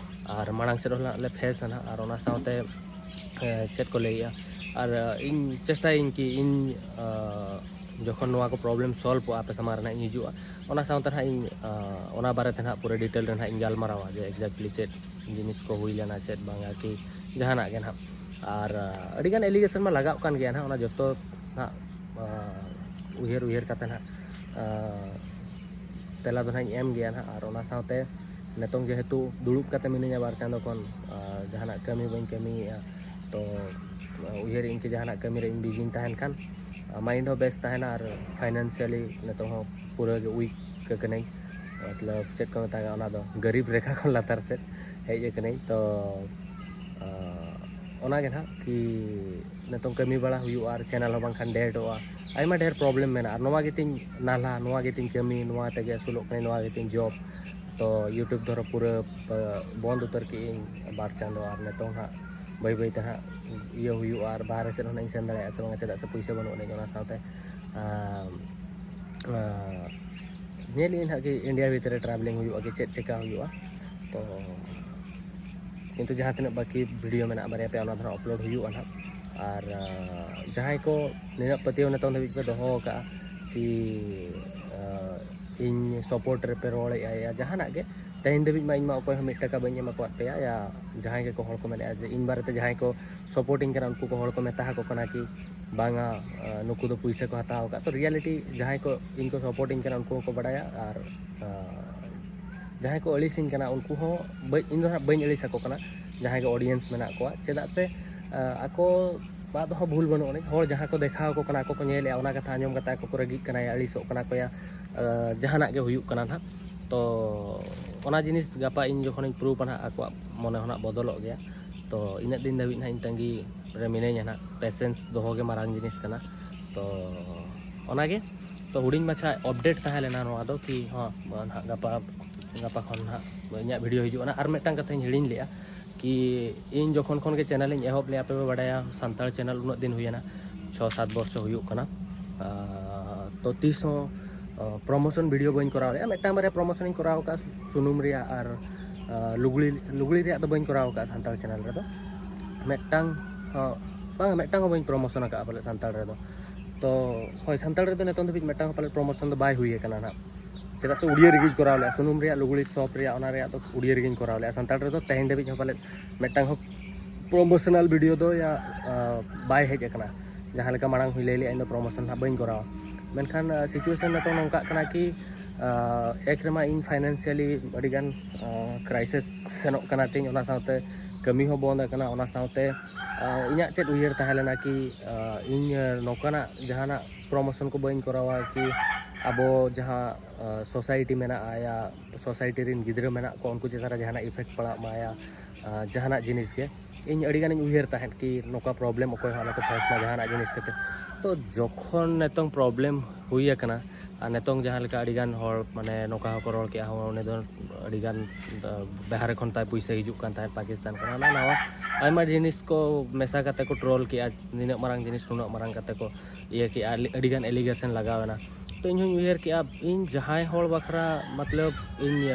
ᱟᱨ ᱢᱟᱲᱟᱝ ᱥᱮᱫ ᱦᱚᱸ ᱱᱟᱦᱟᱜ ᱞᱮ ᱯᱷᱮᱥᱟ ᱱᱟᱦᱟᱜ᱾ ᱟᱨ ᱚᱱᱟ ᱥᱟᱶᱛᱮ ᱪᱮᱫ ᱠᱚ ᱞᱟᱹᱭᱮᱜᱼᱟ, ᱟᱨ ᱤᱧ ᱪᱮᱥᱴᱟᱭᱟᱹᱧ ᱠᱤ ᱤᱧ ᱡᱚᱠᱷᱚᱱ ᱱᱚᱣᱟ ᱠᱚ ᱯᱨᱚᱵᱞᱮᱢ ᱥᱚᱞᱵᱷᱚᱜᱼᱟ, ᱟᱯᱮ ᱥᱟᱢᱟᱝ ᱨᱮ ᱱᱟᱦᱟᱜ ᱤᱧ ᱦᱤᱡᱩᱜᱼᱟ, ᱚᱱᱟ ᱥᱟᱶᱛᱮ ᱱᱟᱦᱟᱜ ᱤᱧ ᱚᱱᱟ ᱵᱟᱨᱮᱛᱮ ᱱᱟᱦᱟᱜ ᱯᱩᱨᱟᱹ ᱰᱤᱴᱮᱞ ᱨᱮ ᱱᱟᱦᱟᱜ ᱤᱧ ᱜᱟᱞᱢᱟᱨᱟᱣᱟ ᱡᱮ ᱮᱠᱡᱟᱠᱴᱞᱤ ᱪᱮᱫ ᱡᱤᱱᱤᱥ ᱠᱚ ᱦᱩᱭ ᱞᱮᱱᱟ, ᱪᱮᱫ ᱵᱟᱝᱟ ᱠᱤ ᱡᱟᱦᱟᱱᱟᱜ ᱜᱮ ᱱᱟᱦᱟᱜ᱾ ᱟᱨ ᱟᱹᱰᱤᱜᱟᱱ ᱮᱞᱤᱜᱮᱥᱚᱱ ᱢᱟ ᱞᱟᱜᱟᱜ ᱠᱟᱱ ᱜᱮᱭᱟ ᱱᱟᱦᱟᱜ, ᱚᱱᱟ ᱡᱚᱛᱚ ᱱᱟᱦᱟᱜ ᱩᱭᱦᱟᱹᱨ, ᱩᱭᱦᱟᱹᱨ ᱠᱟᱛᱮ ᱱᱟᱦᱟᱜ ᱛᱮᱞᱟ ᱫᱚ ᱱᱟᱦᱟᱜ ᱤᱧ ᱮᱢ ᱜᱮᱭᱟ ᱱᱟᱦᱟᱜ᱾ ᱟᱨ ᱚᱱᱟ ᱥᱟᱶᱛᱮ ᱱᱤᱛᱚᱝ ᱡᱮᱦᱮᱛᱩ ᱫᱩᱲᱩᱵ ᱠᱟᱛᱮ ᱢᱤᱱᱟᱹᱧᱟ ᱵᱟᱨ ᱪᱟᱸᱫᱚ ᱠᱷᱚᱱ, ᱡᱟᱦᱟᱱᱟᱜ ᱠᱟᱹᱢᱤ ᱵᱟᱹᱧ ᱠᱟᱹᱢᱤᱭᱮᱫᱼᱟ, ᱛᱚ ᱩᱭᱦᱟᱹᱨᱮᱫ ᱟᱹᱧ ᱠᱤ ᱡᱟᱦᱟᱱᱟᱜ ᱠᱟᱹᱢᱤ ᱨᱮ ᱤᱧ ᱵᱤᱡᱤᱧ ᱛᱟᱦᱮᱱ ᱠᱷᱟᱱ ᱢᱟᱭᱤᱱᱰ ᱦᱚᱸ ᱵᱮᱥ ᱛᱟᱦᱮᱱᱟ᱾ ᱟᱨ ᱯᱷᱟᱭᱱᱟᱱᱥᱤᱭᱟᱞᱤ ᱱᱤᱛᱚᱝ ᱦᱚᱸ ᱯᱩᱨᱟᱹ ᱜᱮ ᱩᱭᱤᱠ ᱠᱟᱹᱱᱟᱹᱧ, ᱢᱚᱛᱞᱚᱵ ᱪᱮᱫ ᱠᱚ ᱢᱮᱛᱟᱜᱼᱟ, ᱚᱱᱟ ᱫᱚ ᱜᱟᱹᱨᱤᱵ ᱨᱮᱠᱷᱟ ᱠᱷᱚᱱ ᱞᱟᱛᱟᱨ ᱥᱮᱫ ᱦᱮᱡ ᱟᱠᱟᱱᱟᱹᱧ᱾ ᱛᱚ ᱚᱱᱟᱜᱮ ᱱᱟᱦᱟᱜ ᱠᱤ ᱱᱤᱛᱚᱝ ᱠᱟᱹᱢᱤ ᱵᱟᱲᱟ ᱦᱩᱭᱩᱜᱼᱟ ᱟᱨ ᱪᱮᱱᱮᱞ ᱦᱚᱸ ᱵᱟᱝᱠᱷᱟᱱ ᱰᱮᱰᱚᱜᱼᱟ, ᱟᱭᱢᱟ ᱰᱷᱮᱨ ᱯᱨᱚᱵᱞᱮᱢ ᱢᱮᱱᱟᱜᱼᱟ᱾ ᱟᱨ ᱱᱚᱣᱟ ᱜᱮᱛᱤᱧ ᱱᱟᱞᱦᱟ, ᱱᱚᱣᱟ ᱜᱮᱛᱤᱧ ᱠᱟᱹᱢᱤ, ᱱᱚᱣᱟ ᱛᱮᱜᱮ ᱟᱹᱥᱩᱞᱚᱜ ᱠᱟᱹᱱᱟᱹᱧ, ᱱᱚᱣᱟ ᱜᱮᱛᱤᱧ ᱡᱚᱵ᱾ ᱛᱚ YouTube ᱫᱷᱚᱨᱚ ᱯᱩᱨᱟᱹ ᱵᱚᱱᱫ ᱩᱛᱟᱹᱨ ᱠᱮᱜᱼᱟᱹᱧ ᱵᱟᱨ ᱪᱟᱸᱫᱚ, ᱟᱨ ᱱᱤᱛᱚᱝ ᱦᱟᱸᱜ ᱵᱟᱹᱭ ᱵᱟᱹᱭ ᱛᱮ ᱦᱟᱸᱜ ᱤᱭᱟᱹ ᱦᱩᱭᱩᱜᱼᱟ ᱟᱨ ᱵᱟᱦᱨᱮ ᱥᱮᱫ ᱦᱚᱸ ᱤᱧ ᱥᱮᱱ ᱫᱟᱲᱮᱭᱟᱜᱼᱟ ᱥᱮ ᱵᱟᱝ, ᱪᱮᱫᱟᱜ ᱥᱮ ᱯᱩᱭᱥᱟᱹ ᱵᱟᱹᱱᱩᱜ ᱟᱹᱱᱤᱡ᱾ ᱚᱱᱟ ᱥᱟᱶᱛᱮ ᱟᱸ, ᱟᱸ, ᱧᱮᱞ ᱤᱧ ᱦᱟᱸᱜ ᱠᱤ ᱤᱱᱰᱤᱭᱟ ᱵᱷᱤᱛᱨᱤ ᱨᱮ ᱴᱨᱟᱵᱷᱮᱞᱤᱝ ᱦᱩᱭᱩᱜᱼᱟ ᱠᱤ ᱪᱮᱫ ᱪᱮᱠᱟ ᱦᱩᱭᱩᱜᱼᱟ᱾ ᱛᱚ ᱠᱤᱱᱛᱩ ᱡᱟᱦᱟᱸ ᱛᱤᱱᱟᱹᱜ ᱵᱟᱹᱠᱤ ᱵᱷᱤᱰᱤᱭᱳ ᱢᱮᱱᱟᱜᱼᱟ ᱵᱟᱨᱭᱟ ᱯᱮᱭᱟ, ᱚᱱᱟ ᱫᱚ ᱦᱟᱸᱜ ᱟᱯᱞᱳᱰ ᱦᱩᱭᱩᱜᱼᱟ ᱱᱟᱦᱟᱜ᱾ ᱟᱨ ᱟᱸ, ᱡᱟᱦᱟᱸᱭ ᱠᱚ ᱱᱤᱱᱟᱹᱜ ᱯᱟᱹᱛᱭᱟᱹᱣ ᱱᱤᱛᱚᱝ ᱫᱷᱟᱹᱵᱤᱡ ᱯᱮ ᱫᱚᱦᱚ ᱟᱠᱟᱫᱼᱟ ᱠᱤ ᱟᱸ, ᱤᱧ ᱥᱟᱯᱳᱨᱴ ᱨᱮᱯᱮ ᱨᱚᱲᱮᱫᱼᱟ ᱭᱟ ᱡᱟᱦᱟᱱᱟᱜ ᱜᱮ, ᱛᱮᱦᱮᱧ ᱫᱷᱟᱹᱵᱤᱡ ᱢᱟ ᱤᱧ ᱢᱟ ᱚᱠᱚᱭ ᱦᱚᱸ ᱢᱤᱫ ᱴᱟᱠᱟ ᱵᱟᱹᱧ ᱮᱢ ᱟᱠᱟᱫ ᱯᱮᱭᱟ ᱭᱟ᱾ ᱡᱟᱦᱟᱸᱭ ᱜᱮᱠᱚ ᱦᱚᱲ ᱠᱚ ᱢᱮᱱᱮᱫᱼᱟ ᱡᱮ ᱤᱧ ᱵᱟᱨᱮᱛᱮ ᱡᱟᱦᱟᱸᱭ ᱠᱚ ᱥᱟᱯᱳᱨᱴᱤᱧ ᱠᱟᱱᱟ ᱩᱱᱠᱩ ᱠᱚ ᱦᱚᱲ ᱠᱚ ᱢᱮᱛᱟ ᱟᱠᱚ ᱠᱟᱱᱟ ᱠᱤ ᱵᱟᱝᱟ, ᱟᱸ, ᱱᱩᱠᱩ ᱫᱚ ᱯᱩᱭᱥᱟᱹ ᱠᱚ ᱦᱟᱛᱟᱣ ᱟᱠᱟᱫ᱾ ᱛᱚ ᱨᱤᱭᱟᱞᱤᱴᱤ ᱡᱟᱦᱟᱸᱭ ᱠᱚ ᱤᱧ ᱠᱚ ᱥᱟᱯᱳᱨᱴᱤᱧ ᱠᱟᱱᱟ ᱩᱱᱠᱩ ᱦᱚᱸᱠᱚ ᱵᱟᱲᱟᱭᱟ, ᱟᱨ ᱟᱸ, ᱡᱟᱦᱟᱸᱭ ᱠᱚ ᱟᱹᱲᱤᱥᱤᱧ ᱠᱟᱱᱟ ᱩᱱᱠᱩ ᱦᱚᱸ ᱵᱟᱹᱧ, ᱤᱧ ᱫᱚ ᱦᱟᱸᱜ ᱵᱟᱹᱧ ᱟᱹᱲᱤᱥ ᱟᱠᱚ ᱠᱟᱱᱟ ᱡᱟᱦᱟᱸᱭ ᱜᱮ ᱚᱰᱤᱭᱮᱱᱥ ᱢᱮᱱᱟᱜ ᱠᱚᱣᱟ, ᱪᱮᱫᱟᱜ ᱥᱮ ᱟᱸ, ᱟᱠᱚ ᱵᱟᱫ ᱦᱚᱸ ᱵᱷᱩᱞ ᱵᱟᱹᱱᱩᱜ ᱟᱹᱱᱤᱡ᱾ ᱦᱚᱲ ᱡᱟᱦᱟᱸ ᱠᱚ ᱫᱮᱠᱷᱟᱣ ᱟᱠᱚ ᱠᱟᱱᱟ, ᱟᱠᱚ ᱠᱚ ᱧᱮᱞᱮᱫᱼᱟ, ᱚᱱᱟ ᱠᱟᱛᱷᱟ ᱟᱸᱡᱚᱢ ᱠᱟᱛᱮ ᱟᱠᱚ ᱠᱚ ᱨᱟᱹᱜᱤᱜ ᱠᱟᱱᱟ ᱭᱟ, ᱟᱹᱲᱤᱥᱚᱜ ᱠᱟᱱᱟ ᱠᱚ ᱭᱟ, ᱟᱸ, ᱡᱟᱦᱟᱱᱟᱜ ᱜᱮ ᱦᱩᱭᱩᱜ ᱠᱟᱱᱟ ᱱᱟᱦᱟᱜ᱾ ᱛᱚ ᱚᱱᱟ ᱡᱤᱱᱤᱥ ᱜᱟᱯᱟ ᱤᱧ ᱡᱚᱠᱷᱚᱱᱤᱧ ᱯᱨᱩᱯᱟ ᱱᱟᱦᱟᱜ ᱟᱠᱚᱣᱟᱜ ᱢᱚᱱᱮ ᱦᱚᱸ ᱱᱟᱦᱟᱜ ᱵᱚᱫᱚᱞᱚᱜ ᱜᱮᱭᱟ᱾ ᱛᱚ ᱤᱱᱟᱹᱜ ᱫᱤᱱ ᱫᱷᱟᱹᱵᱤᱡ ᱱᱟᱦᱟᱜ ᱤᱧ ᱛᱟᱺᱜᱤ ᱨᱮ ᱢᱤᱱᱟᱹᱧᱟ ᱱᱟᱦᱟᱜ᱾ ᱯᱮᱥᱮᱱᱥ ᱫᱚᱦᱚ ᱜᱮ ᱢᱟᱨᱟᱝ ᱡᱤᱱᱤᱥ ᱠᱟᱱᱟ᱾ ᱛᱚ ᱚᱱᱟᱜᱮ, ᱛᱚ ᱦᱩᱰᱤᱧ ᱢᱟᱪᱷᱟ ᱟᱯᱰᱮᱴ ᱛᱟᱦᱮᱸ ᱞᱮᱱᱟ ᱱᱚᱣᱟ ᱫᱚ ᱠᱤ ᱦᱚᱸ ᱱᱟᱦᱟᱜ ᱜᱟᱯᱟ, ᱜᱟᱯᱟ ᱠᱷᱚᱱ ᱱᱟᱦᱟᱜ ᱤᱧᱟᱹᱜ ᱵᱷᱤᱰᱤᱭᱳ ᱦᱤᱡᱩᱜ ᱠᱟᱱᱟ᱾ ᱟᱨ ᱢᱤᱫᱴᱟᱝ ᱠᱟᱛᱷᱟᱧ ᱦᱤᱲᱤᱧ ᱞᱮᱜᱼᱟ ᱠᱤ ᱤᱧ ᱡᱚᱠᱷᱚᱱ ᱠᱷᱚᱱ ᱜᱮ ᱪᱮᱱᱮᱞ ᱤᱧ ᱮᱦᱚᱵ ᱞᱮᱜᱼᱟ, ᱟᱯᱮ ᱯᱮ ᱵᱟᱰᱟᱭᱟ ᱥᱟᱱᱛᱟᱲ ᱪᱮᱱᱮᱞ ᱩᱱᱟᱹᱜ ᱫᱤᱱ ᱦᱩᱭᱮᱱᱟ, ᱪᱷᱚ ᱥᱟᱛ ᱵᱚᱨᱥᱚ ᱦᱩᱭᱩᱜ ᱠᱟᱱᱟ᱾ ᱟᱨ ᱛᱚ ᱛᱤᱥ ᱦᱚᱸ ᱯᱨᱚᱢᱳᱥᱚᱱ ᱵᱷᱤᱰᱤᱭᱳ ᱵᱟᱹᱧ ᱠᱚᱨᱟᱣ ᱞᱮᱜᱼᱟ᱾ ᱢᱤᱫᱴᱟᱝ ᱵᱟᱨᱭᱟ ᱯᱨᱚᱢᱳᱥᱚᱱᱤᱧ ᱠᱚᱨᱟᱣ ᱟᱠᱟᱫᱼᱟ ᱥᱩᱱᱩᱢ ᱨᱮᱭᱟᱜ, ᱟᱨ ᱟᱨ ᱞᱩᱜᱽᱲᱤ, ᱞᱩᱜᱽᱲᱤ ᱨᱮᱭᱟᱜ ᱫᱚ ᱵᱟᱹᱧ ᱠᱚᱨᱟᱣ ᱟᱠᱟᱫᱼᱟ ᱥᱟᱱᱛᱟᱲ ᱪᱮᱱᱮᱞ ᱨᱮᱫᱚ᱾ ᱢᱤᱫᱴᱟᱝ ᱦᱚᱸ, ᱵᱟᱝ, ᱢᱤᱫᱴᱟᱝ ᱦᱚᱸ ᱵᱟᱹᱧ ᱯᱨᱚᱢᱳᱥᱚᱱ ᱟᱠᱟᱫᱼᱟ ᱯᱟᱞᱮ ᱥᱟᱱᱛᱟᱲ ᱨᱮᱫᱚ᱾ ᱛᱚ ᱦᱳᱭ, ᱥᱟᱱᱛᱟᱲ ᱨᱮᱫᱚ ᱱᱤᱛᱚᱝ ᱫᱷᱟᱹᱵᱤᱡ ᱢᱤᱫᱴᱟᱝ ᱦᱚᱸ ᱯᱟᱞᱮ ᱯᱨᱚᱢᱳᱥᱚᱱ ᱫᱚ ᱵᱟᱭ ᱦᱩᱭ ᱟᱠᱟᱱᱟ ᱱᱟᱦᱟᱜ, ᱪᱮᱫᱟᱜ ᱥᱮ ᱩᱲᱤᱭᱟᱹ ᱨᱮᱜᱮᱧ ᱠᱚᱨᱟᱣ ᱞᱮᱜᱼᱟ᱾ ᱥᱩᱱᱩᱢ ᱨᱮᱭᱟᱜ, ᱞᱩᱜᱽᱲᱤ ᱥᱚᱯ ᱨᱮᱭᱟᱜ, ᱚᱱᱟ ᱨᱮᱭᱟᱜ ᱫᱚ ᱩᱲᱤᱭᱟᱹ ᱨᱮᱜᱮᱧ ᱠᱚᱨᱟᱣ ᱞᱮᱜᱼᱟ᱾ ᱥᱟᱱᱛᱟᱲ ᱨᱮᱫᱚ ᱛᱮᱦᱮᱧ ᱫᱷᱟᱹᱵᱤᱡ ᱦᱚᱸ ᱯᱟᱞᱮ ᱢᱤᱫᱴᱟᱝ ᱦᱚᱸ ᱯᱨᱚᱢᱳᱥᱚᱱᱟᱞ ᱵᱷᱤᱰᱤᱭᱳ ᱫᱚ ᱭᱟ, ᱟ, ᱵᱟᱭ ᱦᱮᱡ ᱟᱠᱟᱱᱟ᱾ ᱡᱟᱦᱟᱸ ᱞᱮᱠᱟ ᱢᱟᱲᱟᱝ ᱦᱚᱸᱧ ᱞᱟᱹᱭ ᱞᱮᱜᱼᱟ, ᱤᱧ ᱫᱚ ᱯᱨᱚᱢᱳᱥᱚᱱ ᱦᱟᱸᱜ ᱵᱟᱹᱧ ᱠᱚᱨᱟᱣᱟ᱾ ᱢᱮᱱᱠᱷᱟᱱ, ᱟ, ᱥᱤᱪᱩᱭᱮᱥᱚᱱ ᱱᱤᱛᱚᱝ ᱱᱚᱝᱠᱟᱜ ᱠᱟᱱᱟ ᱠᱤ, ᱟ, ᱮᱠ ᱨᱮᱢᱟ ᱤᱧ ᱯᱷᱟᱭᱱᱟᱱᱥᱤᱭᱟᱞᱤ ᱟᱹᱰᱤᱜᱟᱱ, ᱟ, ᱠᱨᱟᱭᱥᱤᱥ ᱥᱮᱱᱚᱜ ᱠᱟᱱᱟ ᱛᱤᱧ, ᱚᱱᱟ ᱥᱟᱶᱛᱮ ᱠᱟᱹᱢᱤ ᱦᱚᱸ ᱵᱚᱱᱫ ᱟᱠᱟᱱᱟ, ᱚᱱᱟ ᱥᱟᱶᱛᱮ, ᱟ, ᱤᱧᱟᱹᱜ ᱪᱮᱫ ᱩᱭᱦᱟᱹᱨ ᱛᱟᱦᱮᱸ ᱞᱮᱱᱟ ᱠᱤ, ᱟ, ᱤᱧ, ᱟ, ᱱᱚᱝᱠᱟᱱᱟᱜ ᱡᱟᱦᱟᱱᱟᱜ ᱯᱨᱚᱢᱳᱥᱚᱱ ᱠᱚ ᱵᱟᱹᱧ ᱠᱚᱨᱟᱣᱟ ᱠᱤ, ᱟᱵᱚ ᱡᱟᱦᱟᱸ ᱥᱳᱥᱟᱭᱴᱤ ᱢᱮᱱᱟᱜᱼᱟ, ᱭᱟ ᱥᱳᱥᱟᱭᱴᱤ ᱨᱮᱱ ᱜᱤᱫᱽᱨᱟᱹ ᱢᱮᱱᱟᱜ ᱠᱚᱣᱟ, ᱩᱱᱠᱩ ᱪᱮᱛᱟᱱ ᱨᱮ ᱡᱟᱦᱟᱱᱟᱜ ᱤᱯᱷᱮᱠᱴ ᱯᱟᱲᱟᱜ ᱢᱟ, ᱭᱟ ᱡᱟᱦᱟᱱᱟᱜ ᱡᱤᱱᱤᱥ ᱜᱮ᱾ ᱤᱧ ᱟᱹᱰᱤ ᱜᱟᱱᱤᱧ ᱩᱭᱦᱟᱹᱨ ᱛᱟᱦᱮᱸᱫ ᱠᱤ ᱱᱚᱝᱠᱟ ᱯᱨᱚᱵᱞᱮᱢ ᱚᱠᱚᱭ ᱦᱚᱸ ᱟᱞᱚ ᱠᱚ ᱯᱷᱮᱥ ᱢᱟ ᱡᱟᱦᱟᱱᱟᱜ ᱡᱤᱱᱤᱥ ᱠᱟᱛᱮ᱾ ᱛᱚ ᱡᱚᱠᱷᱚᱱ ᱱᱤᱛᱚᱝ ᱯᱨᱚᱵᱞᱮᱢ ᱦᱩᱭ ᱟᱠᱟᱱᱟ, ᱟᱨ ᱱᱤᱛᱚᱝ ᱡᱟᱦᱟᱸ ᱞᱮᱠᱟ ᱟᱹᱰᱤ ᱜᱟᱱ ᱦᱚᱲ ᱢᱟᱱᱮ ᱱᱚᱝᱠᱟ ᱦᱚᱸᱠᱚ ᱨᱚᱲ ᱠᱮᱜᱼᱟ, ᱦᱚᱸ ᱩᱱᱤ ᱫᱚ ᱟᱹᱰᱤ ᱜᱟᱱ ᱵᱟᱦᱨᱮ ᱠᱷᱚᱱ ᱛᱟᱭ ᱯᱩᱭᱥᱟᱹ ᱦᱤᱡᱩᱜ ᱠᱟᱱ ᱛᱟᱦᱮᱸᱫ ᱯᱟᱠᱤᱥᱛᱟᱱ ᱠᱷᱚᱱ, ᱦᱟᱱᱟ ᱱᱟᱣᱟ ᱟᱭᱢᱟ ᱡᱤᱱᱤᱥ ᱠᱚ ᱢᱮᱥᱟ ᱠᱟᱛᱮ ᱠᱚ ᱴᱨᱳᱞ ᱠᱮᱜᱼᱟ, ᱱᱤᱱᱟᱹᱜ ᱢᱟᱨᱟᱝ ᱡᱤᱱᱤᱥ ᱱᱩᱱᱟᱹᱜ ᱢᱟᱨᱟᱝ ᱠᱟᱛᱮ ᱠᱚ ᱤᱭᱟᱹ ᱠᱮᱜᱼᱟ, ᱟᱹᱰᱤ ᱜᱟᱱ ᱮᱞᱤᱜᱮᱥᱚᱱ ᱞᱟᱜᱟᱣ ᱮᱱᱟ᱾ ᱛᱚ ᱤᱧ ᱦᱚᱧ ᱩᱭᱦᱟᱹᱨ ᱠᱮᱜᱼᱟ, ᱤᱧ ᱡᱟᱦᱟᱸᱭ ᱦᱚᱲ ᱵᱟᱠᱷᱨᱟ ᱢᱚᱛᱞᱚᱵ ᱤᱧ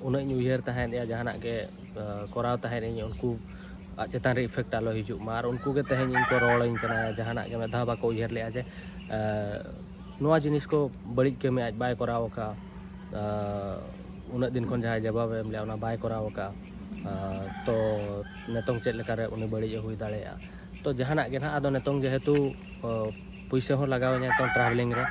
ᱩᱱᱟᱹᱜ ᱤᱧ ᱩᱭᱦᱟᱹᱨ ᱛᱟᱦᱮᱸᱫ ᱭᱟ ᱡᱟᱦᱟᱱᱟᱜ ᱜᱮ ᱠᱚᱨᱟᱣ ᱛᱟᱦᱮᱸᱫ ᱤᱧ, ᱩᱱᱠᱩ ᱟᱜ ᱪᱮᱛᱟᱱ ᱨᱮ ᱤᱯᱷᱮᱠᱴ ᱟᱞᱚ ᱦᱤᱡᱩᱜ ᱢᱟ, ᱟᱨ ᱩᱱᱠᱩ ᱜᱮ ᱛᱮᱦᱮᱧ ᱤᱧ ᱠᱚ ᱨᱚᱲᱟᱹᱧ ᱠᱟᱱᱟ, ᱡᱟᱦᱟᱱᱟᱜ ᱜᱮ ᱢᱤᱫ ᱫᱷᱟᱣ ᱵᱟᱠᱚ ᱩᱭᱦᱟᱹᱨ ᱞᱮᱜᱼᱟ ᱡᱮ ᱱᱚᱣᱟ ᱡᱤᱱᱤᱥ ᱠᱚ ᱵᱟᱹᱲᱤᱡ ᱠᱟᱹᱢᱤ ᱟᱡ ᱵᱟᱭ ᱠᱚᱨᱟᱣ ᱟᱠᱟᱫ, ᱩᱱᱟᱹᱜ ᱫᱤᱱ ᱠᱷᱚᱱ ᱡᱟᱦᱟᱸᱭ ᱡᱚᱵᱟᱵᱮ ᱮᱢ ᱞᱮᱜᱼᱟ ᱚᱱᱟ ᱵᱟᱭ ᱠᱚᱨᱟᱣ ᱟᱠᱟᱫ᱾ ᱛᱚ ᱱᱤᱛᱚᱝ ᱪᱮᱫ ᱞᱮᱠᱟᱨᱮ ᱩᱱᱤ ᱵᱟᱹᱲᱤᱡ ᱮ ᱦᱩᱭ ᱫᱟᱲᱮᱭᱟᱜᱼᱟ? ᱛᱚ ᱡᱟᱦᱟᱱᱟᱜ ᱜᱮ ᱱᱟᱦᱟᱜ, ᱟᱫᱚ ᱱᱤᱛᱚᱝ ᱡᱮᱦᱮᱛᱩ ᱯᱩᱭᱥᱟᱹ ᱦᱚᱸ ᱞᱟᱜᱟᱣ ᱤᱧᱟ ᱱᱤᱛᱚᱝ ᱴᱨᱟᱵᱷᱮᱞᱤᱝ ᱨᱮ,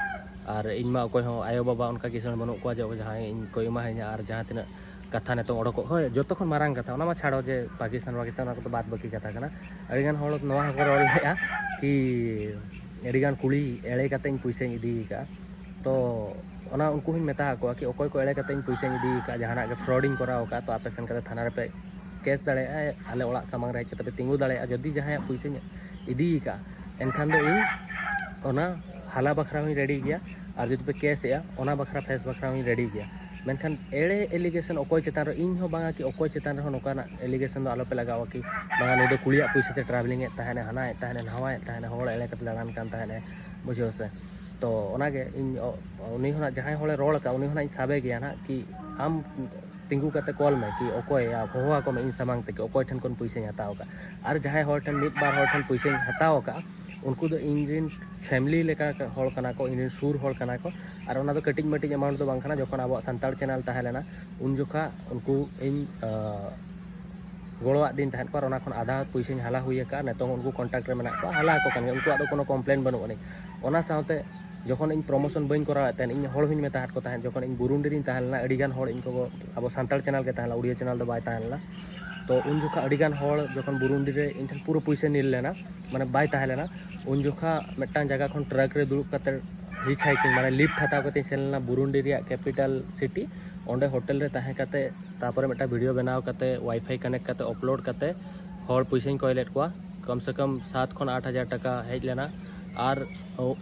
ᱟᱨ ᱤᱧ ᱢᱟ ᱚᱠᱚᱭ ᱦᱚᱸ ᱟᱭᱳᱼᱵᱟᱵᱟ ᱚᱱᱠᱟ ᱠᱤᱥᱟᱹᱬ ᱵᱟᱹᱱᱩᱜ ᱠᱚᱣᱟ ᱡᱮ ᱡᱟᱦᱟᱸᱭ ᱤᱧ ᱠᱚ ᱮᱢᱟᱦᱟᱹᱧᱟ, ᱟᱨ ᱡᱟᱦᱟᱸ ᱛᱤᱱᱟᱹᱜ ᱠᱟᱛᱷᱟ ᱱᱤᱛᱚᱝ ᱚᱰᱚᱠᱚᱜ, ᱦᱳᱭ, ᱡᱚᱛᱚ ᱠᱷᱚᱱ ᱢᱟᱨᱟᱝ ᱠᱟᱛᱷᱟ, ᱚᱱᱟ ᱢᱟ ᱪᱷᱟᱲᱚ ᱡᱮ ᱯᱟᱠᱤᱥᱛᱟᱱ, ᱯᱟᱠᱤᱥᱛᱟᱱ, ᱚᱱᱟ ᱠᱚᱫᱚ ᱵᱟᱫ ᱵᱟᱹᱠᱤ ᱠᱟᱛᱷᱟ ᱠᱟᱱᱟ᱾ ᱟᱹᱰᱤᱜᱟᱱ ᱦᱚᱲ ᱱᱚᱣᱟ ᱦᱚᱸᱠᱚ ᱨᱚᱲ ᱞᱮᱫᱼᱟ ᱠᱤ ᱟᱹᱰᱤᱜᱟᱱ ᱠᱩᱲᱤ ᱮᱲᱮ ᱠᱟᱛᱮ ᱤᱧ ᱯᱩᱭᱥᱟᱹᱧ ᱤᱫᱤ ᱟᱠᱟᱫᱼᱟ᱾ ᱛᱚ ᱚᱱᱟ ᱩᱱᱠᱩ ᱦᱚᱸᱧ ᱢᱮᱛᱟ ᱟᱠᱚᱣᱟ ᱠᱤ ᱚᱠᱚᱭ ᱠᱚ ᱮᱲᱮ ᱠᱟᱛᱮ ᱤᱧ ᱯᱩᱭᱥᱟᱹᱧ ᱤᱫᱤ ᱟᱠᱟᱫᱼᱟ, ᱡᱟᱦᱟᱱᱟᱜ ᱜᱮ ᱯᱷᱨᱚᱰ ᱤᱧ ᱠᱚᱨᱟᱣ ᱟᱠᱟᱫᱼᱟ, ᱛᱚ ᱟᱯᱮ ᱥᱮᱱ ᱠᱟᱛᱮ ᱛᱷᱟᱱᱟ ᱨᱮᱯᱮ ᱠᱮᱥ ᱫᱟᱲᱮᱭᱟᱜᱼᱟ, ᱟᱞᱮ ᱚᱲᱟᱜ ᱥᱟᱢᱟᱝ ᱨᱮ ᱦᱮᱡ ᱠᱟᱛᱮ ᱯᱮ ᱛᱤᱸᱜᱩ ᱫᱟᱲᱮᱭᱟᱜᱼᱟ᱾ ᱡᱩᱫᱤ ᱡᱟᱦᱟᱸᱭᱟᱜ ᱯᱩᱭᱥᱟᱹᱧ ᱤᱫᱤ ᱟᱠᱟᱫᱼᱟ, ᱮᱱᱠᱷᱟᱱ ᱫᱚ ᱤᱧ ᱚᱱᱟ ᱦᱟᱞᱟ ᱵᱟᱠᱷᱨᱟ ᱦᱚᱸᱧ ᱨᱮᱰᱤ ᱜᱮᱭᱟ᱾ ᱟᱨ ᱡᱩᱫᱤ ᱯᱮ ᱠᱮᱥ ᱮᱜᱼᱟ, ᱚᱱᱟ ᱵᱟᱠᱷᱨᱟ, ᱯᱷᱮᱥ ᱵᱟᱠᱷᱨᱟ ᱦᱚᱸᱧ ᱨᱮᱰᱤ ᱜᱮᱭᱟ᱾ ᱢᱮᱱᱠᱷᱟᱱ ᱮᱲᱮ ᱮᱞᱤᱜᱮᱥᱚᱱ ᱚᱠᱚᱭ ᱪᱮᱛᱟᱱ ᱨᱮ, ᱤᱧ ᱦᱚᱸ ᱵᱟᱝᱟ ᱠᱤ ᱚᱠᱚᱭ ᱪᱮᱛᱟᱱ ᱨᱮᱦᱚᱸ ᱱᱚᱝᱠᱟᱱᱟᱜ ᱮᱞᱤᱜᱮᱥᱚᱱ ᱫᱚ ᱟᱞᱚᱯᱮ ᱞᱟᱜᱟᱣᱟ ᱠᱤ ᱵᱟᱝᱟ ᱱᱩᱭ ᱫᱚ ᱠᱩᱲᱤᱭᱟᱜ ᱯᱩᱭᱥᱟᱹ ᱛᱮ ᱴᱨᱟᱵᱷᱮᱞᱤᱝ ᱮᱫ ᱛᱟᱦᱮᱱᱟ, ᱦᱟᱱᱟᱭᱮᱫ ᱛᱟᱦᱮᱱᱟ, ᱱᱟᱣᱟᱭᱮᱫ ᱛᱟᱦᱮᱱᱟ, ᱦᱚᱲ ᱮᱲᱮ ᱠᱟᱛᱮ ᱫᱟᱬᱟᱱ ᱠᱟᱱ ᱛᱟᱦᱮᱱᱟ, ᱵᱩᱡᱷᱟᱹᱣ ᱥᱮ᱾ ᱛᱚ ᱚᱱᱟᱜᱮ ᱤᱧ ᱚ-, ᱩᱱᱤ ᱦᱚᱸ ᱱᱟᱜ ᱡᱟᱦᱟᱸᱭ ᱦᱚᱲᱮ ᱨᱚᱲ ᱟᱠᱟᱫ, ᱩᱱᱤ ᱦᱚᱸ ᱱᱟᱜ ᱤᱧ ᱥᱟᱵᱮ ᱜᱮᱭᱟ ᱱᱟᱜ ᱠᱤ ᱟᱢ ᱛᱤᱸᱜᱩ ᱠᱟᱛᱮ ᱠᱚᱞ ᱢᱮ ᱠᱤ ᱚᱠᱚᱭ, ᱦᱚᱦᱚ ᱟᱠᱚ ᱢᱮ ᱤᱧ ᱥᱟᱢᱟᱝ ᱛᱮ ᱠᱤ ᱚᱠᱚᱭ ᱴᱷᱮᱱ ᱠᱷᱚᱱ ᱯᱩᱭᱥᱟᱹᱧ ᱦᱟᱛᱟᱣ ᱟᱠᱟᱫ᱾ ᱟᱨ ᱡᱟᱦᱟᱸᱭ ᱦᱚᱲ ᱴᱷᱮᱱ ᱢᱤᱫ ᱵᱟᱨ ᱦᱚᱲ ᱴᱷᱮᱱ ᱯᱩᱭᱥᱟᱹᱧ ᱦᱟᱛᱟᱣ ᱟᱠᱟᱫᱼᱟ, ᱩᱱᱠᱩ ᱫᱚ ᱤᱧ ᱨᱮᱱ ᱯᱷᱮᱢᱤᱞᱤ ᱞᱮᱠᱟ ᱦᱚᱲ ᱠᱟᱱᱟ ᱠᱚ, ᱤᱧ ᱨᱮᱱ ᱥᱩᱨ ᱦᱚᱲ ᱠᱟᱱᱟ ᱠᱚ᱾ ᱟᱨ ᱚᱱᱟ ᱫᱚ ᱠᱟᱹᱴᱤᱡ ᱢᱟᱹᱴᱤᱡ ᱮᱢᱟᱣᱩᱱᱴ ᱫᱚ ᱵᱟᱝ ᱠᱟᱱᱟ᱾ ᱡᱚᱠᱷᱚᱱ ᱟᱵᱚᱣᱟᱜ ᱥᱟᱱᱛᱟᱲ ᱪᱮᱱᱮᱞ ᱛᱟᱦᱮᱸ ᱞᱮᱱᱟ, ᱩᱱ ᱡᱚᱠᱷᱟ ᱩᱱᱠᱩ ᱤᱧ, ᱟᱸ, ᱜᱚᱲᱚᱣᱟᱫ ᱫᱤᱧ ᱛᱟᱦᱮᱸᱫ ᱠᱚ, ᱟᱨ ᱚᱱᱟ ᱠᱷᱚᱱ ᱟᱫᱷᱟ ᱯᱩᱭᱥᱟᱹᱧ ᱦᱟᱞᱟ ᱦᱩᱭ ᱟᱠᱟᱫᱼᱟ᱾ ᱱᱤᱛᱚᱝ ᱩᱱᱠᱩ ᱠᱚᱱᱴᱟᱠᱴ ᱨᱮ ᱢᱮᱱᱟᱜ ᱠᱚᱣᱟ, ᱦᱟᱞᱟ ᱟᱠᱚ ᱠᱟᱱ ᱜᱮᱭᱟ, ᱩᱱᱠᱩᱣᱟᱜ ᱫᱚ ᱠᱳᱱᱳ ᱠᱚᱢᱯᱞᱮᱱ ᱵᱟᱹᱱᱩᱜ ᱟᱹᱱᱤᱡ᱾ ᱚᱱᱟ ᱥᱟᱶᱛᱮ ᱡᱚᱠᱷᱚᱱ ᱤᱧ ᱯᱨᱚᱢᱳᱥᱚᱱ ᱵᱟᱹᱧ ᱠᱚᱨᱟᱣᱮᱫ ᱛᱟᱦᱮᱸᱫ, ᱤᱧ ᱦᱚᱲ ᱦᱚᱧ ᱢᱮᱛᱟ ᱟᱫ ᱠᱚ ᱛᱟᱦᱮᱸᱫ, ᱡᱚᱠᱷᱚᱱ ᱤᱧ ᱵᱩᱨᱩᱱᱰᱤ ᱨᱤᱧ ᱛᱟᱦᱮᱸ ᱞᱮᱱᱟ, ᱟᱹᱰᱤᱜᱟᱱ ᱦᱚᱲ ᱤᱧ ᱠᱚ, ᱟᱵᱚ ᱥᱟᱱᱛᱟᱲ ᱪᱮᱱᱮᱞ ᱜᱮ ᱛᱟᱦᱮᱸ ᱞᱮᱱᱟ, ᱩᱲᱤᱭᱟ ᱪᱮᱱᱮᱞ ᱫᱚ ᱵᱟᱭ ᱛᱟᱦᱮᱸ ᱞᱮᱱᱟ᱾ ᱛᱚ ᱩᱱ ᱡᱚᱠᱷᱟ ᱟᱹᱰᱤᱜᱟᱱ ᱦᱚᱲ ᱡᱚᱠᱷᱚᱱ ᱵᱩᱨᱩᱱᱰᱤ ᱨᱮ ᱤᱧ ᱴᱷᱮᱱ ᱯᱩᱨᱟᱹ ᱯᱩᱭᱥᱟᱹ ᱱᱤᱞ ᱞᱮᱱᱟ, ᱢᱟᱱᱮ ᱵᱟᱭ ᱛᱟᱦᱮᱸ ᱞᱮᱱᱟ, ᱩᱱ ᱡᱚᱠᱷᱟ ᱢᱤᱫᱴᱟᱝ ᱡᱟᱭᱜᱟ ᱠᱷᱚᱱ ᱴᱨᱟᱠ ᱨᱮ ᱫᱩᱲᱩᱵ ᱠᱟᱛᱮ ᱦᱤᱪ ᱦᱟᱭᱠᱤᱝ ᱢᱟᱱᱮ ᱞᱤᱯᱷᱴ ᱦᱟᱛᱟᱣ ᱠᱟᱛᱮᱧ ᱥᱮᱱ ᱞᱮᱱᱟ ᱵᱩᱨᱩᱱᱰᱤ ᱨᱮᱭᱟᱜ ᱠᱮᱯᱤᱴᱟᱞ ᱥᱤᱴᱤ᱾ ᱚᱸᱰᱮ ᱦᱳᱴᱮᱞ ᱨᱮ ᱛᱟᱦᱮᱸ ᱠᱟᱛᱮ, ᱛᱟᱨᱯᱚᱨᱮ ᱢᱤᱫᱴᱟᱝ ᱵᱷᱤᱰᱤᱭᱳ ᱵᱮᱱᱟᱣ ᱠᱟᱛᱮ, ᱣᱟᱭᱯᱷᱟᱭ ᱠᱟᱱᱮᱠᱴ ᱠᱟᱛᱮ, ᱟᱯᱞᱳᱰ ᱠᱟᱛᱮ ᱦᱚᱲ ᱯᱚᱭᱥᱟᱧ ᱠᱚᱭ ᱞᱮᱫ ᱠᱚᱣᱟ᱾ ᱠᱚᱢ ᱥᱮ ᱠᱚᱢ ᱥᱟᱛ ᱠᱷᱚᱱ ᱟᱴ ᱦᱟᱡᱟᱨ ᱴᱟᱠᱟ ᱦᱮᱡ ᱞᱮᱱᱟ᱾ ᱟᱨ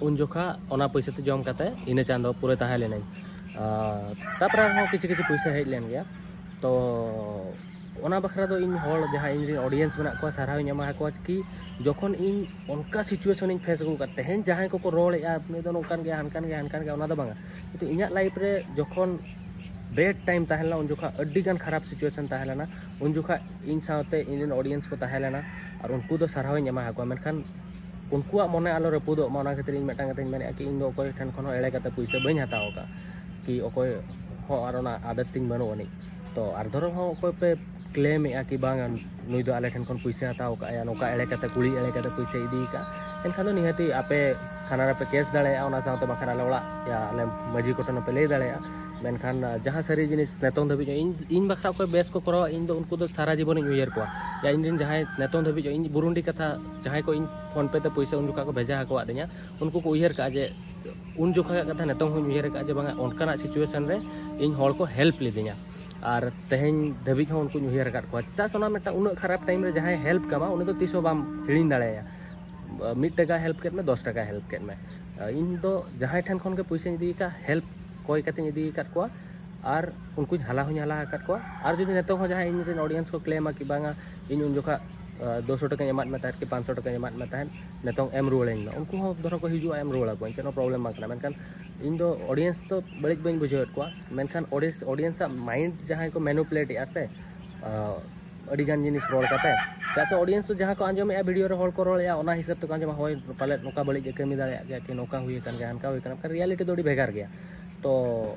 ᱩᱱ ᱡᱚᱠᱷᱟ ᱚᱱᱟ ᱯᱚᱭᱥᱟ ᱛᱮ ᱡᱚᱢ ᱠᱟᱛᱮ ᱤᱱᱟᱹ ᱪᱟᱸᱫᱚ ᱯᱩᱨᱟᱹ ᱛᱟᱦᱮᱸ ᱞᱮᱱᱟᱹᱧ᱾ ᱟᱨ ᱛᱟᱨᱯᱚᱨᱮ ᱟᱨᱦᱚᱸ ᱠᱤᱪᱷᱩ ᱠᱤᱪᱷᱩ ᱯᱚᱭᱥᱟ ᱦᱮᱡ ᱞᱮᱱ ᱜᱮᱭᱟ᱾ ᱛᱚ ᱚᱱᱟ ᱵᱟᱠᱷᱨᱟ ᱫᱚ ᱤᱧ ᱦᱚᱲ ᱡᱟᱦᱟᱸ ᱤᱧ ᱨᱮᱱ ᱚᱰᱤᱭᱮᱱᱥ ᱢᱮᱱᱟᱜ ᱠᱚᱣᱟ, ᱥᱟᱨᱦᱟᱣ ᱤᱧ ᱮᱢᱟ ᱠᱚᱣᱟ ᱠᱤ ᱡᱚᱠᱷᱚᱱ ᱤᱧ ᱚᱱᱠᱟ ᱥᱤᱪᱩᱭᱮᱥᱚᱱ ᱤᱧ ᱯᱷᱮᱥ ᱟᱹᱜᱩ ᱠᱟᱫ, ᱛᱮᱦᱮᱧ ᱡᱟᱦᱟᱸᱭ ᱠᱚᱠᱚ ᱨᱚᱲᱮᱫᱼᱟ, ᱱᱩᱭ ᱫᱚ ᱱᱚᱝᱠᱟᱱ ᱜᱮᱭᱟ, ᱦᱟᱱᱠᱟᱱ ᱜᱮᱭᱟ, ᱦᱟᱱᱠᱟᱱ ᱜᱮᱭᱟ, ᱚᱱᱟ ᱫᱚ ᱵᱟᱝᱟ᱾ ᱠᱤᱱᱛᱩ ᱤᱧᱟᱹᱜ ᱞᱟᱭᱤᱯᱷ ᱨᱮ ᱡᱚᱠᱷᱚᱱ ᱵᱮᱰ ᱴᱟᱭᱤᱢ ᱛᱟᱦᱮᱸ ᱞᱮᱱᱟ, ᱩᱱ ᱡᱚᱠᱷᱟ ᱟᱹᱰᱤ ᱜᱟᱱ ᱠᱷᱟᱨᱟᱯ ᱥᱤᱪᱩᱭᱮᱥᱚᱱ ᱛᱟᱦᱮᱸ ᱞᱮᱱᱟ, ᱩᱱ ᱡᱚᱠᱷᱟ ᱤᱧ ᱥᱟᱶᱛᱮ ᱤᱧ ᱨᱮᱱ ᱚᱰᱤᱭᱮᱱᱥ ᱠᱚ ᱛᱟᱦᱮᱸ ᱞᱮᱱᱟ᱾ ᱟᱨ ᱩᱱᱠᱩ ᱫᱚ ᱥᱟᱨᱦᱟᱣ ᱤᱧ ᱮᱢᱟ ᱟᱠᱚᱣᱟ, ᱢᱮᱱᱠᱷᱟᱱ ᱩᱱᱠᱩᱣᱟᱜ ᱢᱚᱱᱮ ᱟᱞᱚ ᱨᱟᱹᱯᱩᱫᱚᱜ ᱢᱟ, ᱚᱱᱟ ᱠᱷᱟᱹᱛᱤᱨ ᱤᱧ ᱢᱤᱫᱴᱟᱝ ᱠᱟᱛᱷᱟᱧ ᱢᱮᱱᱮᱫᱼᱟ ᱠᱤ ᱤᱧ ᱫᱚ ᱚᱠᱚᱭ ᱴᱷᱮᱱ ᱠᱷᱚᱱ ᱦᱚᱸ ᱮᱲᱮ ᱠᱟᱛᱮ ᱯᱩᱭᱥᱟᱹ ᱵᱟᱹᱧ ᱦᱟᱛᱟᱣ ᱟᱠᱟᱫ, ᱠᱤ ᱚᱠᱚᱭ ᱦᱚᱸ ᱟᱨ ᱚᱱᱟ ᱟᱫᱚᱛ ᱛᱤᱧ ᱵᱟᱹᱱᱩᱜ ᱟᱹᱱᱤᱡ᱾ ᱛᱚ ᱟᱨ ᱫᱷᱚᱨᱚ ᱦᱚᱸ ᱚᱠᱚᱭ ᱯᱮ ᱠᱞᱮᱢᱮᱫᱼᱟ ᱠᱤ ᱵᱟᱝ ᱱᱩᱭ ᱫᱚ ᱟᱞᱮ ᱴᱷᱮᱱ ᱠᱷᱚᱱ ᱯᱩᱭᱥᱟᱹ ᱦᱟᱛᱟᱣ ᱠᱟᱜᱼᱟᱭᱟ, ᱱᱚᱝᱠᱟ ᱮᱲᱮ ᱠᱟᱛᱮ, ᱠᱩᱲᱤ ᱮᱲᱮ ᱠᱟᱛᱮ ᱯᱩᱭᱥᱟᱹ ᱤᱫᱤ ᱟᱠᱟᱫ, ᱮᱱᱠᱷᱟᱱ ᱫᱚ ᱱᱤᱦᱟᱹᱛᱤ ᱟᱯᱮ ᱛᱷᱟᱱᱟ ᱨᱮᱯᱮ ᱠᱮᱥ ᱫᱟᱲᱮᱭᱟᱜᱼᱟ, ᱚᱱᱟ ᱥᱟᱶᱛᱮ ᱵᱟᱠᱷᱟᱱ ᱟᱞᱮ ᱚᱲᱟᱜ ᱭᱟ ᱟᱞᱮ ᱢᱟᱹᱡᱷᱤ ᱠᱚᱴᱷᱮᱱ ᱦᱚᱸᱯᱮ ᱞᱟᱹᱭ ᱫᱟᱲᱮᱭᱟᱜᱼᱟ᱾ ᱢᱮᱱᱠᱷᱟᱱ ᱡᱟᱦᱟᱸ ᱥᱟᱹᱨᱤ ᱡᱤᱱᱤᱥ ᱱᱤᱛᱚᱝ ᱫᱷᱟᱹᱵᱤᱡ ᱤᱧ, ᱤᱧ ᱵᱟᱠᱷᱨᱟ ᱚᱠᱚᱭ ᱵᱮᱥ ᱠᱚ ᱠᱚᱨᱟᱣᱟ, ᱤᱧ ᱫᱚ ᱩᱱᱠᱩ ᱫᱚ ᱥᱟᱨᱟ ᱡᱤᱵᱚᱱᱤᱧ ᱩᱭᱦᱟᱹᱨ ᱠᱚᱣᱟ᱾ ᱭᱟ ᱤᱧ ᱨᱮᱱ ᱡᱟᱦᱟᱸᱭ ᱱᱤᱛᱚᱝ ᱫᱷᱟᱹᱵᱤᱡ ᱤᱧ ᱵᱩᱨᱩᱱᱰᱤ ᱠᱟᱛᱷᱟ, ᱡᱟᱦᱟᱸᱭ ᱠᱚ ᱤᱧ PhonePe ᱛᱮ ᱯᱩᱭᱥᱟᱹ ᱩᱱ ᱡᱚᱠᱷᱟ ᱠᱚ ᱵᱷᱮᱡᱟ ᱟᱠᱟᱫ ᱫᱤᱧᱟ, ᱩᱱᱠᱩ ᱠᱚ ᱩᱭᱦᱟᱹᱨ ᱠᱟᱜᱼᱟ ᱡᱮ ᱩᱱ ᱡᱚᱠᱷᱟᱜ ᱠᱟᱛᱷᱟ ᱱᱤᱛᱚᱝ ᱦᱚᱸᱧ ᱩᱭᱦᱟᱹᱨ ᱟᱠᱟᱫᱼᱟ ᱡᱮ ᱵᱟᱝᱟ ᱚᱱᱠᱟᱱᱟᱜ ᱥᱤᱪᱩᱭᱮᱥᱚᱱ ᱨᱮ ᱤᱧ ᱦᱚᱲ ᱠᱚ ᱦᱮᱞᱯ ᱞᱤᱫᱤᱧᱟ᱾ ᱟᱨ ᱛᱮᱦᱮᱧ ᱫᱷᱟᱹᱵᱤᱡ ᱦᱚᱸ ᱩᱱᱠᱩᱧ ᱩᱭᱦᱟᱹᱨ ᱟᱠᱟᱫ ᱠᱚᱣᱟ᱾ ᱪᱮᱫᱟᱜ ᱥᱮ ᱚᱱᱟ ᱢᱤᱫᱴᱟᱝ ᱩᱱᱟᱹᱜ ᱠᱷᱟᱨᱟᱯ ᱴᱟᱭᱤᱢ ᱨᱮ ᱡᱟᱦᱟᱸᱭ ᱦᱮᱞᱯ ᱠᱟᱢᱟ ᱩᱱᱤ ᱫᱚ ᱛᱤᱥ ᱦᱚᱸ ᱵᱟᱢ ᱦᱤᱲᱤᱧ ᱫᱟᱲᱮᱭᱟᱭᱟ᱾ ᱢᱤᱫ ᱴᱟᱠᱟ ᱦᱮᱞᱯ ᱠᱮᱫ ᱢᱮ, ᱫᱚᱥ ᱴᱟᱠᱟ ᱦᱮᱞᱯ ᱠᱮᱫ ᱢᱮ᱾ ᱤᱧ ᱫᱚ ᱡᱟᱦᱟᱸᱭ ᱴᱷᱮᱱ ᱠᱷᱚᱱ ᱜᱮ ᱯᱩᱭᱥᱟᱹᱧ ᱤᱫᱤ ᱟᱠᱟᱫ, ᱦᱮᱞᱯ ᱠᱚᱭ ᱠᱟᱛᱮᱧ ᱤᱫᱤ ᱟᱠᱟᱫ ᱠᱚᱣᱟ᱾ ᱟᱨ ᱩᱱᱠᱩᱧ ᱦᱟᱞᱟ ᱦᱚᱸᱧ ᱦᱟᱞᱟ ᱟᱠᱟᱫ ᱠᱚᱣᱟ᱾ ᱟᱨ ᱡᱩᱫᱤ ᱱᱤᱛᱚᱜ ᱦᱚᱸ ᱡᱟᱦᱟᱸᱭ ᱤᱧ ᱨᱮᱱ ᱚᱰᱤᱭᱮᱱᱥ ᱠᱚ ᱠᱞᱮᱢᱟ ᱠᱤ ᱵᱟᱝᱟ ᱤᱧ ᱩᱱ ᱡᱚᱠᱷᱟ ᱫᱩᱥᱚ ᱴᱟᱠᱟᱧ ᱮᱢᱟᱫ ᱢᱮ ᱛᱟᱦᱮᱸᱫ ᱠᱤ ᱯᱟᱸᱪᱥᱚ ᱴᱟᱠᱟᱧ ᱮᱢᱟᱫ ᱢᱮ ᱛᱟᱦᱮᱸᱫ, ᱱᱤᱛᱚᱝ ᱮᱢ ᱨᱩᱣᱟᱹᱲᱟᱹᱧ ᱢᱮ, ᱩᱱᱠᱩ ᱦᱚᱸ ᱫᱷᱚᱨᱚ ᱠᱚ ᱦᱤᱡᱩᱜᱼᱟ, ᱮᱢ ᱨᱩᱣᱟᱹᱲ ᱟᱠᱚᱣᱟᱹᱧ, ᱪᱮᱫ ᱦᱚᱸ ᱯᱨᱚᱵᱞᱮᱢ ᱵᱟᱝ ᱠᱟᱱᱟ᱾ ᱢᱮᱱᱠᱷᱟᱱ ᱤᱧ ᱫᱚ ᱚᱰᱤᱭᱮᱱᱥ ᱫᱚ ᱵᱟᱹᱲᱤᱡ ᱵᱟᱹᱧ ᱵᱩᱡᱷᱟᱹᱣᱮᱫ ᱠᱚᱣᱟ, ᱢᱮᱱᱠᱷᱟᱱ ᱚᱰᱤᱭᱮᱱᱥ ᱚᱰᱤᱭᱮᱱᱥᱟᱜ ᱢᱟᱭᱤᱱᱰ ᱡᱟᱦᱟᱸᱭ ᱠᱚ ᱢᱮᱱᱩᱯᱩᱞᱮᱴ ᱮᱫᱼᱟ ᱥᱮ, ᱟᱹᱰᱤ ᱜᱟᱱ ᱡᱤᱱᱤᱥ ᱨᱚᱲ ᱠᱟᱛᱮ, ᱪᱮᱫᱟᱜ ᱥᱮ ᱚᱰᱤᱭᱮᱱᱥ ᱫᱚ ᱡᱟᱦᱟᱸ ᱠᱚ ᱟᱸᱡᱚᱢᱮᱫᱼᱟ, ᱵᱷᱤᱰᱤᱭᱳ ᱨᱮ ᱦᱚᱲ ᱠᱚ ᱨᱚᱲᱮᱫᱼᱟ, ᱚᱱᱟ ᱦᱤᱥᱟᱹᱵ ᱛᱮᱠᱚ ᱟᱸᱡᱚᱢᱟ, ᱦᱳᱭ ᱯᱟᱞᱮᱫ ᱱᱚᱝᱠᱟ ᱵᱟᱹᱲᱤᱡ ᱮ ᱠᱟᱹᱢᱤ ᱫᱟᱲᱮᱭᱟᱜ ᱜᱮᱭᱟ ᱠᱤ ᱱᱚᱝᱠᱟ ᱦᱩᱭ ᱟᱠᱟᱱ ᱜᱮᱭᱟ, ᱦᱟᱱᱠᱟ ᱦᱩᱭ ᱟᱠᱟᱱᱟ, ᱢᱮᱱᱠᱷᱟᱱ ᱨᱤᱭᱟᱞᱤᱴᱤ ᱫᱚ ᱟᱹᱰᱤ ᱵᱷᱮᱜᱟᱨ ᱜᱮᱭᱟ᱾ ᱛᱚ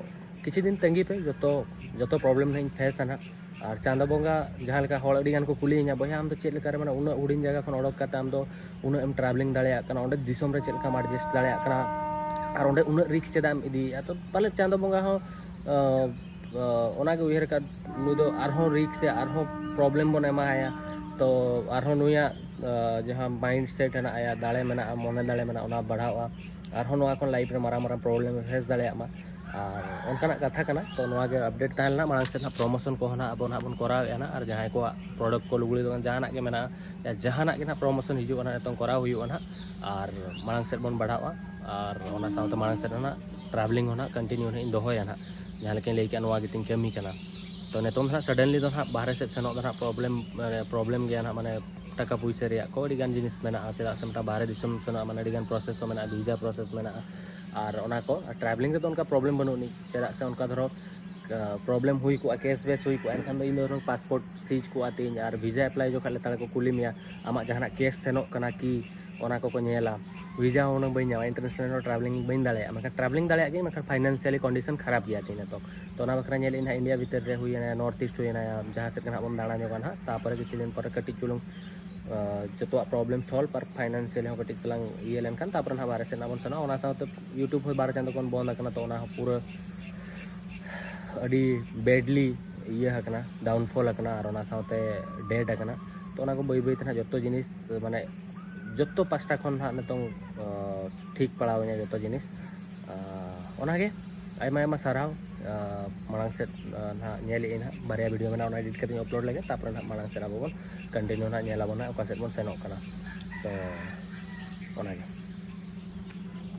ᱠᱤᱪᱷᱩ ᱫᱤᱱ ᱛᱟᱺᱜᱤ ᱯᱮ, ᱡᱚᱛᱚ ᱡᱚᱛᱚ ᱯᱨᱚᱵᱞᱮᱢ ᱱᱟᱦᱟᱜ ᱤᱧ ᱯᱷᱮᱥᱟ ᱱᱟᱦᱟᱜ᱾ ᱟᱨ ᱪᱟᱸᱫᱚ ᱵᱚᱸᱜᱟ ᱡᱟᱦᱟᱸ ᱞᱮᱠᱟ ᱦᱚᱲ ᱟᱹᱰᱤ ᱜᱟᱱ ᱠᱚ ᱠᱩᱞᱤᱭᱤᱧᱟ, ᱵᱚᱭᱦᱟ ᱟᱢ ᱫᱚ ᱪᱮᱫ ᱞᱮᱠᱟ ᱨᱮ ᱢᱟᱱᱮ ᱩᱱᱟᱹᱜ ᱦᱩᱰᱤᱧ ᱡᱟᱭᱜᱟ ᱠᱷᱚᱱ ᱚᱰᱚᱠ ᱠᱟᱛᱮ ᱟᱢ ᱫᱚ ᱩᱱᱟᱹᱜ ᱮᱢ ᱴᱨᱟᱵᱷᱮᱞᱤᱝ ᱫᱟᱲᱮᱭᱟᱜ ᱠᱟᱱᱟ, ᱚᱸᱰᱮ ᱫᱤᱥᱚᱢ ᱨᱮ ᱪᱮᱫ ᱞᱮᱠᱟᱢ ᱮᱰᱡᱟᱥᱴ ᱫᱟᱲᱮᱭᱟᱜ ᱠᱟᱱᱟ, ᱟᱨ ᱚᱸᱰᱮ ᱩᱱᱟᱹᱜ ᱨᱤᱠᱥ ᱪᱮᱫᱟᱜ ᱮᱢ ᱤᱫᱤᱭᱮᱫᱼᱟ? ᱛᱚ ᱯᱟᱞᱮᱫ ᱪᱟᱸᱫᱚ ᱵᱚᱸᱜᱟ ᱦᱚᱸ ᱚᱱᱟᱜᱮ ᱩᱭᱦᱟᱹᱨ ᱟᱠᱟᱫ, ᱱᱩᱭ ᱫᱚ ᱟᱨᱦᱚᱸ ᱨᱤᱠᱥ ᱥᱮ ᱟᱨᱦᱚᱸ ᱯᱨᱚᱵᱞᱮᱢ ᱵᱚᱱ ᱮᱢᱟᱭᱟ᱾ ᱛᱚ ᱟᱨᱦᱚᱸ ᱱᱩᱭᱟᱜ ᱡᱟᱦᱟᱸ ᱢᱟᱭᱤᱱᱰ ᱥᱮᱴ ᱦᱮᱱᱟᱜᱼᱟ, ᱫᱟᱲᱮ ᱢᱮᱱᱟᱜᱼᱟ, ᱢᱚᱱᱮ ᱫᱟᱲᱮ ᱢᱮᱱᱟᱜᱼᱟ, ᱚᱱᱟ ᱵᱟᱲᱦᱟᱣᱼᱟ᱾ ᱟᱨᱦᱚᱸ ᱱᱚᱣᱟ ᱠᱷᱚᱱ ᱞᱟᱭᱤᱯᱷ ᱨᱮ ᱢᱟᱨᱟᱝ ᱢᱟᱨᱟᱝ ᱯᱨᱚᱵᱞᱮᱢ ᱯᱷᱮᱥ ᱫᱟᱲᱮᱭᱟᱜ ᱢᱟ᱾ ᱟᱨ ᱚᱱᱠᱟᱱᱟᱜ ᱠᱟᱛᱷᱟ ᱠᱟᱱᱟ᱾ ᱛᱚ ᱱᱚᱣᱟ ᱜᱮ ᱟᱯᱰᱮᱴ ᱛᱟᱦᱮᱸ ᱞᱮᱱᱟ᱾ ᱢᱟᱲᱟᱝ ᱥᱮᱫ ᱦᱟᱸᱜ ᱯᱨᱚᱢᱳᱥᱚᱱ ᱠᱚᱦᱚᱸ ᱱᱟᱦᱟᱜ ᱟᱵᱚ ᱱᱟᱦᱟᱜ ᱵᱚᱱ ᱠᱚᱨᱟᱣᱮᱫᱼᱟ ᱱᱟᱦᱟᱜ, ᱟᱨ ᱡᱟᱦᱟᱸᱭ ᱠᱚᱣᱟᱜ ᱯᱨᱚᱰᱟᱠᱴ ᱠᱚ, ᱞᱩᱜᱽᱲᱤ ᱫᱚᱠᱟᱱ ᱡᱟᱦᱟᱱᱟᱜ ᱜᱮ ᱢᱮᱱᱟᱜᱼᱟ, ᱡᱟᱦᱟᱱᱟᱜ ᱜᱮ ᱱᱟᱦᱟᱜ ᱯᱨᱚᱢᱳᱥᱚᱱ ᱦᱤᱡᱩᱜᱼᱟ ᱱᱟᱦᱟᱜ, ᱱᱤᱛᱚᱝ ᱠᱚᱨᱟᱣ ᱦᱩᱭᱩᱜᱼᱟ ᱱᱟᱦᱟᱜ᱾ ᱟᱨ ᱢᱟᱲᱟᱝ ᱥᱮᱫ ᱵᱚᱱ ᱵᱟᱲᱦᱟᱜᱼᱟ, ᱟᱨ ᱚᱱᱟ ᱥᱟᱶᱛᱮ ᱢᱟᱲᱟᱝ ᱥᱮᱫ ᱦᱚᱸ ᱱᱟᱦᱟᱜ ᱴᱨᱟᱵᱷᱮᱞᱤᱝ ᱦᱚᱸ ᱱᱟᱦᱟᱜ ᱠᱚᱱᱴᱤᱱᱤᱭᱩ ᱱᱟᱦᱟᱜ ᱤᱧ ᱫᱚᱦᱚᱭᱟ ᱱᱟᱦᱟᱜ᱾ ᱡᱟᱦᱟᱸ ᱞᱮᱠᱟᱧ ᱞᱟᱹᱭ ᱠᱮᱜᱼᱟ, ᱱᱚᱣᱟ ᱜᱮᱛᱤᱧ ᱠᱟᱹᱢᱤ ᱠᱟᱱᱟ᱾ ᱛᱚ ᱱᱤᱛᱚᱝ ᱫᱚ ᱱᱟᱦᱟᱜ ᱥᱟᱰᱮᱱᱞᱤ ᱫᱚ ᱱᱟᱦᱟᱜ ᱵᱟᱦᱨᱮ ᱥᱮᱫ ᱥᱮᱱᱚᱜ ᱫᱚ ᱱᱟᱦᱟᱜ ᱯᱨᱚᱵᱞᱮᱢ, ᱢᱟᱱᱮ ᱯᱨᱚᱵᱞᱮᱢ ᱜᱮᱭᱟ ᱱᱟᱦᱟᱜ, ᱢᱟᱱᱮ ᱴᱟᱠᱟ ᱯᱩᱭᱥᱟᱹ ᱨᱮᱭᱟᱜ ᱠᱚ ᱟᱹᱰᱤᱜᱟᱱ ᱡᱤᱱᱤᱥ ᱢᱮᱱᱟᱜᱼᱟ᱾ ᱪᱮᱫᱟᱜ ᱥᱮ ᱢᱤᱫᱴᱟᱝ ᱵᱟᱦᱨᱮ ᱫᱤᱥᱚᱢ ᱥᱮᱱᱚᱜ ᱢᱟᱱᱮ ᱟᱹᱰᱤᱜᱟᱱ ᱯᱨᱚᱥᱮᱥ ᱦᱚᱸ ᱢᱮᱱᱟᱜᱼᱟ, ᱵᱷᱤᱥᱟ ᱯᱨᱚᱥᱮᱥ ᱢᱮᱱᱟᱜᱼᱟ᱾ ᱟᱨ ᱚᱱᱟ ᱠᱚ ᱴᱨᱟᱵᱷᱮᱞᱤᱝ ᱨᱮᱫᱚ ᱚᱱᱠᱟ ᱯᱨᱚᱵᱞᱮᱢ ᱵᱟᱹᱱᱩᱜ ᱟᱹᱱᱤᱡ᱾ ᱪᱮᱫᱟᱜ ᱥᱮ ᱚᱱᱠᱟ ᱫᱷᱚᱨᱚ ᱯᱨᱚᱵᱞᱮᱢ ᱦᱩᱭ ᱠᱚᱜᱼᱟ, ᱠᱮᱥ ᱵᱮᱥ ᱦᱩᱭ ᱠᱚᱜᱼᱟ, ᱮᱱᱠᱷᱟᱱ ᱫᱚ ᱤᱧ ᱫᱚ ᱯᱟᱥᱯᱳᱨᱴ ᱥᱤᱡᱽ ᱠᱚᱜᱼᱟ ᱛᱤᱧ, ᱟᱨ ᱵᱷᱤᱥᱟ ᱮᱯᱞᱟᱭ ᱡᱚᱠᱷᱟᱡ ᱞᱮᱛᱟᱲ ᱠᱚ ᱠᱩᱞᱤ ᱢᱮᱭᱟ, ᱟᱢᱟᱜ ᱡᱟᱦᱟᱱᱟᱜ ᱠᱮᱥ ᱥᱮᱱᱚᱜ ᱠᱟᱱᱟ ᱠᱤ, ᱚᱱᱟ ᱠᱚᱠᱚ ᱧᱮᱞᱟ᱾ ᱵᱷᱤᱥᱟ ᱦᱚᱸ ᱦᱩᱱᱟᱹᱝ ᱵᱟᱹᱧ ᱧᱟᱢᱟ, ᱤᱱᱴᱟᱨᱱᱮᱥᱱᱟᱞ ᱦᱚᱸ ᱴᱨᱟᱵᱷᱮᱞᱤᱝ ᱵᱟᱹᱧ ᱫᱟᱲᱮᱭᱟᱜᱼᱟ᱾ ᱢᱮᱱᱠᱷᱟᱱ ᱴᱨᱟᱵᱷᱮᱞᱤᱝ ᱫᱟᱲᱮᱭᱟᱜ ᱜᱤᱭᱟᱹᱧ, ᱢᱮᱱᱠᱷᱟᱱ ᱯᱷᱟᱭᱱᱟᱱᱥᱤᱭᱟᱞᱤ ᱠᱚᱱᱰᱤᱥᱚᱱ ᱠᱷᱟᱨᱟᱯ ᱜᱮᱭᱟ ᱛᱤᱧ ᱱᱤᱛᱚᱜ᱾ ᱛᱚ ᱚᱱᱟ ᱵᱟᱠᱷᱨᱟ ᱧᱮᱞᱮᱫ ᱟᱹᱧ ᱦᱟᱸᱜ ᱤᱱᱰᱤᱭᱟ ᱵᱷᱤᱛᱤᱨ ᱨᱮ ᱦᱩᱭᱮᱱᱟ, ᱱᱚᱨᱛᱷ ᱤᱥᱴ ᱦᱩᱭᱮᱱᱟ, ᱡᱟᱦᱟᱸ ᱥᱮᱫ ᱜᱮ ᱱᱟᱦᱟᱜ ᱵᱚᱱ ᱫᱟᱬᱟ ᱧᱚᱜᱟ ᱱᱟᱦᱟᱜ, ᱛᱟᱨᱯᱚᱨᱮ ᱠᱤᱪᱷᱩ ᱫᱤᱱ ᱯᱚᱨᱮ ᱠᱟᱹᱴᱤᱡ ᱪᱩᱞᱩᱝ ᱟᱸ, ᱡᱚᱛᱚᱣᱟᱜ ᱯᱨᱚᱵᱞᱮᱢ ᱥᱚᱞᱵᱷ ᱟᱨ ᱯᱷᱟᱭᱱᱟᱱᱥᱤᱭᱟᱞᱤ ᱦᱚᱸ ᱠᱟᱹᱴᱤᱡ ᱛᱟᱞᱟᱝ ᱤᱭᱟᱹ ᱞᱮᱱᱠᱷᱟᱱ, ᱛᱟᱨᱯᱚᱨᱮ ᱱᱟᱦᱟᱜ ᱵᱟᱦᱨᱮ ᱥᱮᱫ ᱱᱟᱦᱟᱜ ᱵᱚᱱ ᱥᱮᱱᱚᱜᱼᱟ᱾ ᱚᱱᱟ ᱥᱟᱶᱛᱮ YouTube ᱦᱚᱸ ᱵᱟᱨ ᱪᱟᱸᱫᱳ ᱠᱷᱚᱱ ᱵᱚᱱᱫ ᱟᱠᱟᱱᱟ, ᱛᱚ ᱚᱱᱟ ᱦᱚᱸ ᱯᱩᱨᱟᱹ ᱟᱹᱰᱤ ᱵᱮᱰᱞᱤ ᱤᱭᱟᱹ ᱟᱠᱟᱱᱟ, ᱰᱟᱣᱩᱱᱯᱷᱚᱞ ᱟᱠᱟᱱᱟ, ᱟᱨ ᱚᱱᱟ ᱥᱟᱶᱛᱮ ᱰᱮᱰ ᱟᱠᱟᱱᱟ᱾ ᱛᱚ ᱚᱱᱟ ᱠᱚ ᱵᱟᱹᱭ ᱵᱟᱹᱭ ᱛᱮ ᱱᱟᱦᱟᱜ ᱡᱚᱛᱚ ᱡᱤᱱᱤᱥ, ᱢᱟᱱᱮ ᱡᱚᱛᱚ ᱯᱟᱥᱴᱟ ᱠᱷᱚᱱ ᱱᱟᱦᱟᱜ ᱱᱤᱛᱚᱝ, ᱟᱸ, ᱴᱷᱤᱠ ᱯᱟᱲᱟᱣ ᱤᱧᱟᱹ ᱡᱚᱛᱚ ᱡᱤᱱᱤᱥ᱾ ᱟᱸ, ᱚᱱᱟᱜᱮ ᱟᱭᱢᱟ ᱟᱭᱢᱟ ᱥᱟᱨᱦᱟᱣ᱾ ᱟᱸ, ᱢᱟᱲᱟᱝ ᱥᱮᱫ, ᱟᱸ, ᱱᱟᱦᱟᱜ ᱧᱮᱞᱮᱫ ᱟᱹᱧ ᱱᱟᱦᱟᱜ, ᱵᱟᱨᱭᱟ ᱵᱷᱤᱰᱤᱭᱳ ᱢᱮᱱᱟᱜᱼᱟ, ᱚᱱᱟ ᱮᱰᱤᱴ ᱠᱟᱛᱮᱧ ᱟᱯᱞᱳᱰ ᱞᱮᱜᱮ, ᱛᱟᱨᱯᱚᱨᱮ ᱱᱟᱦᱟᱜ ᱢᱟᱲᱟᱝ ᱥᱮᱫ ᱟᱵᱚ ᱵᱚᱱ ᱠᱚᱱᱴᱤᱱᱤᱭᱩ ᱱᱟᱦᱟᱜ ᱧᱮᱞ ᱟᱵᱚᱱ ᱱᱟᱦᱟᱜ ᱚᱠᱟ ᱥᱮᱫ ᱵᱚᱱ ᱥᱮᱱᱚᱜ ᱠᱟᱱᱟ᱾ ᱛᱚ ᱚᱱᱟᱜᱮ᱾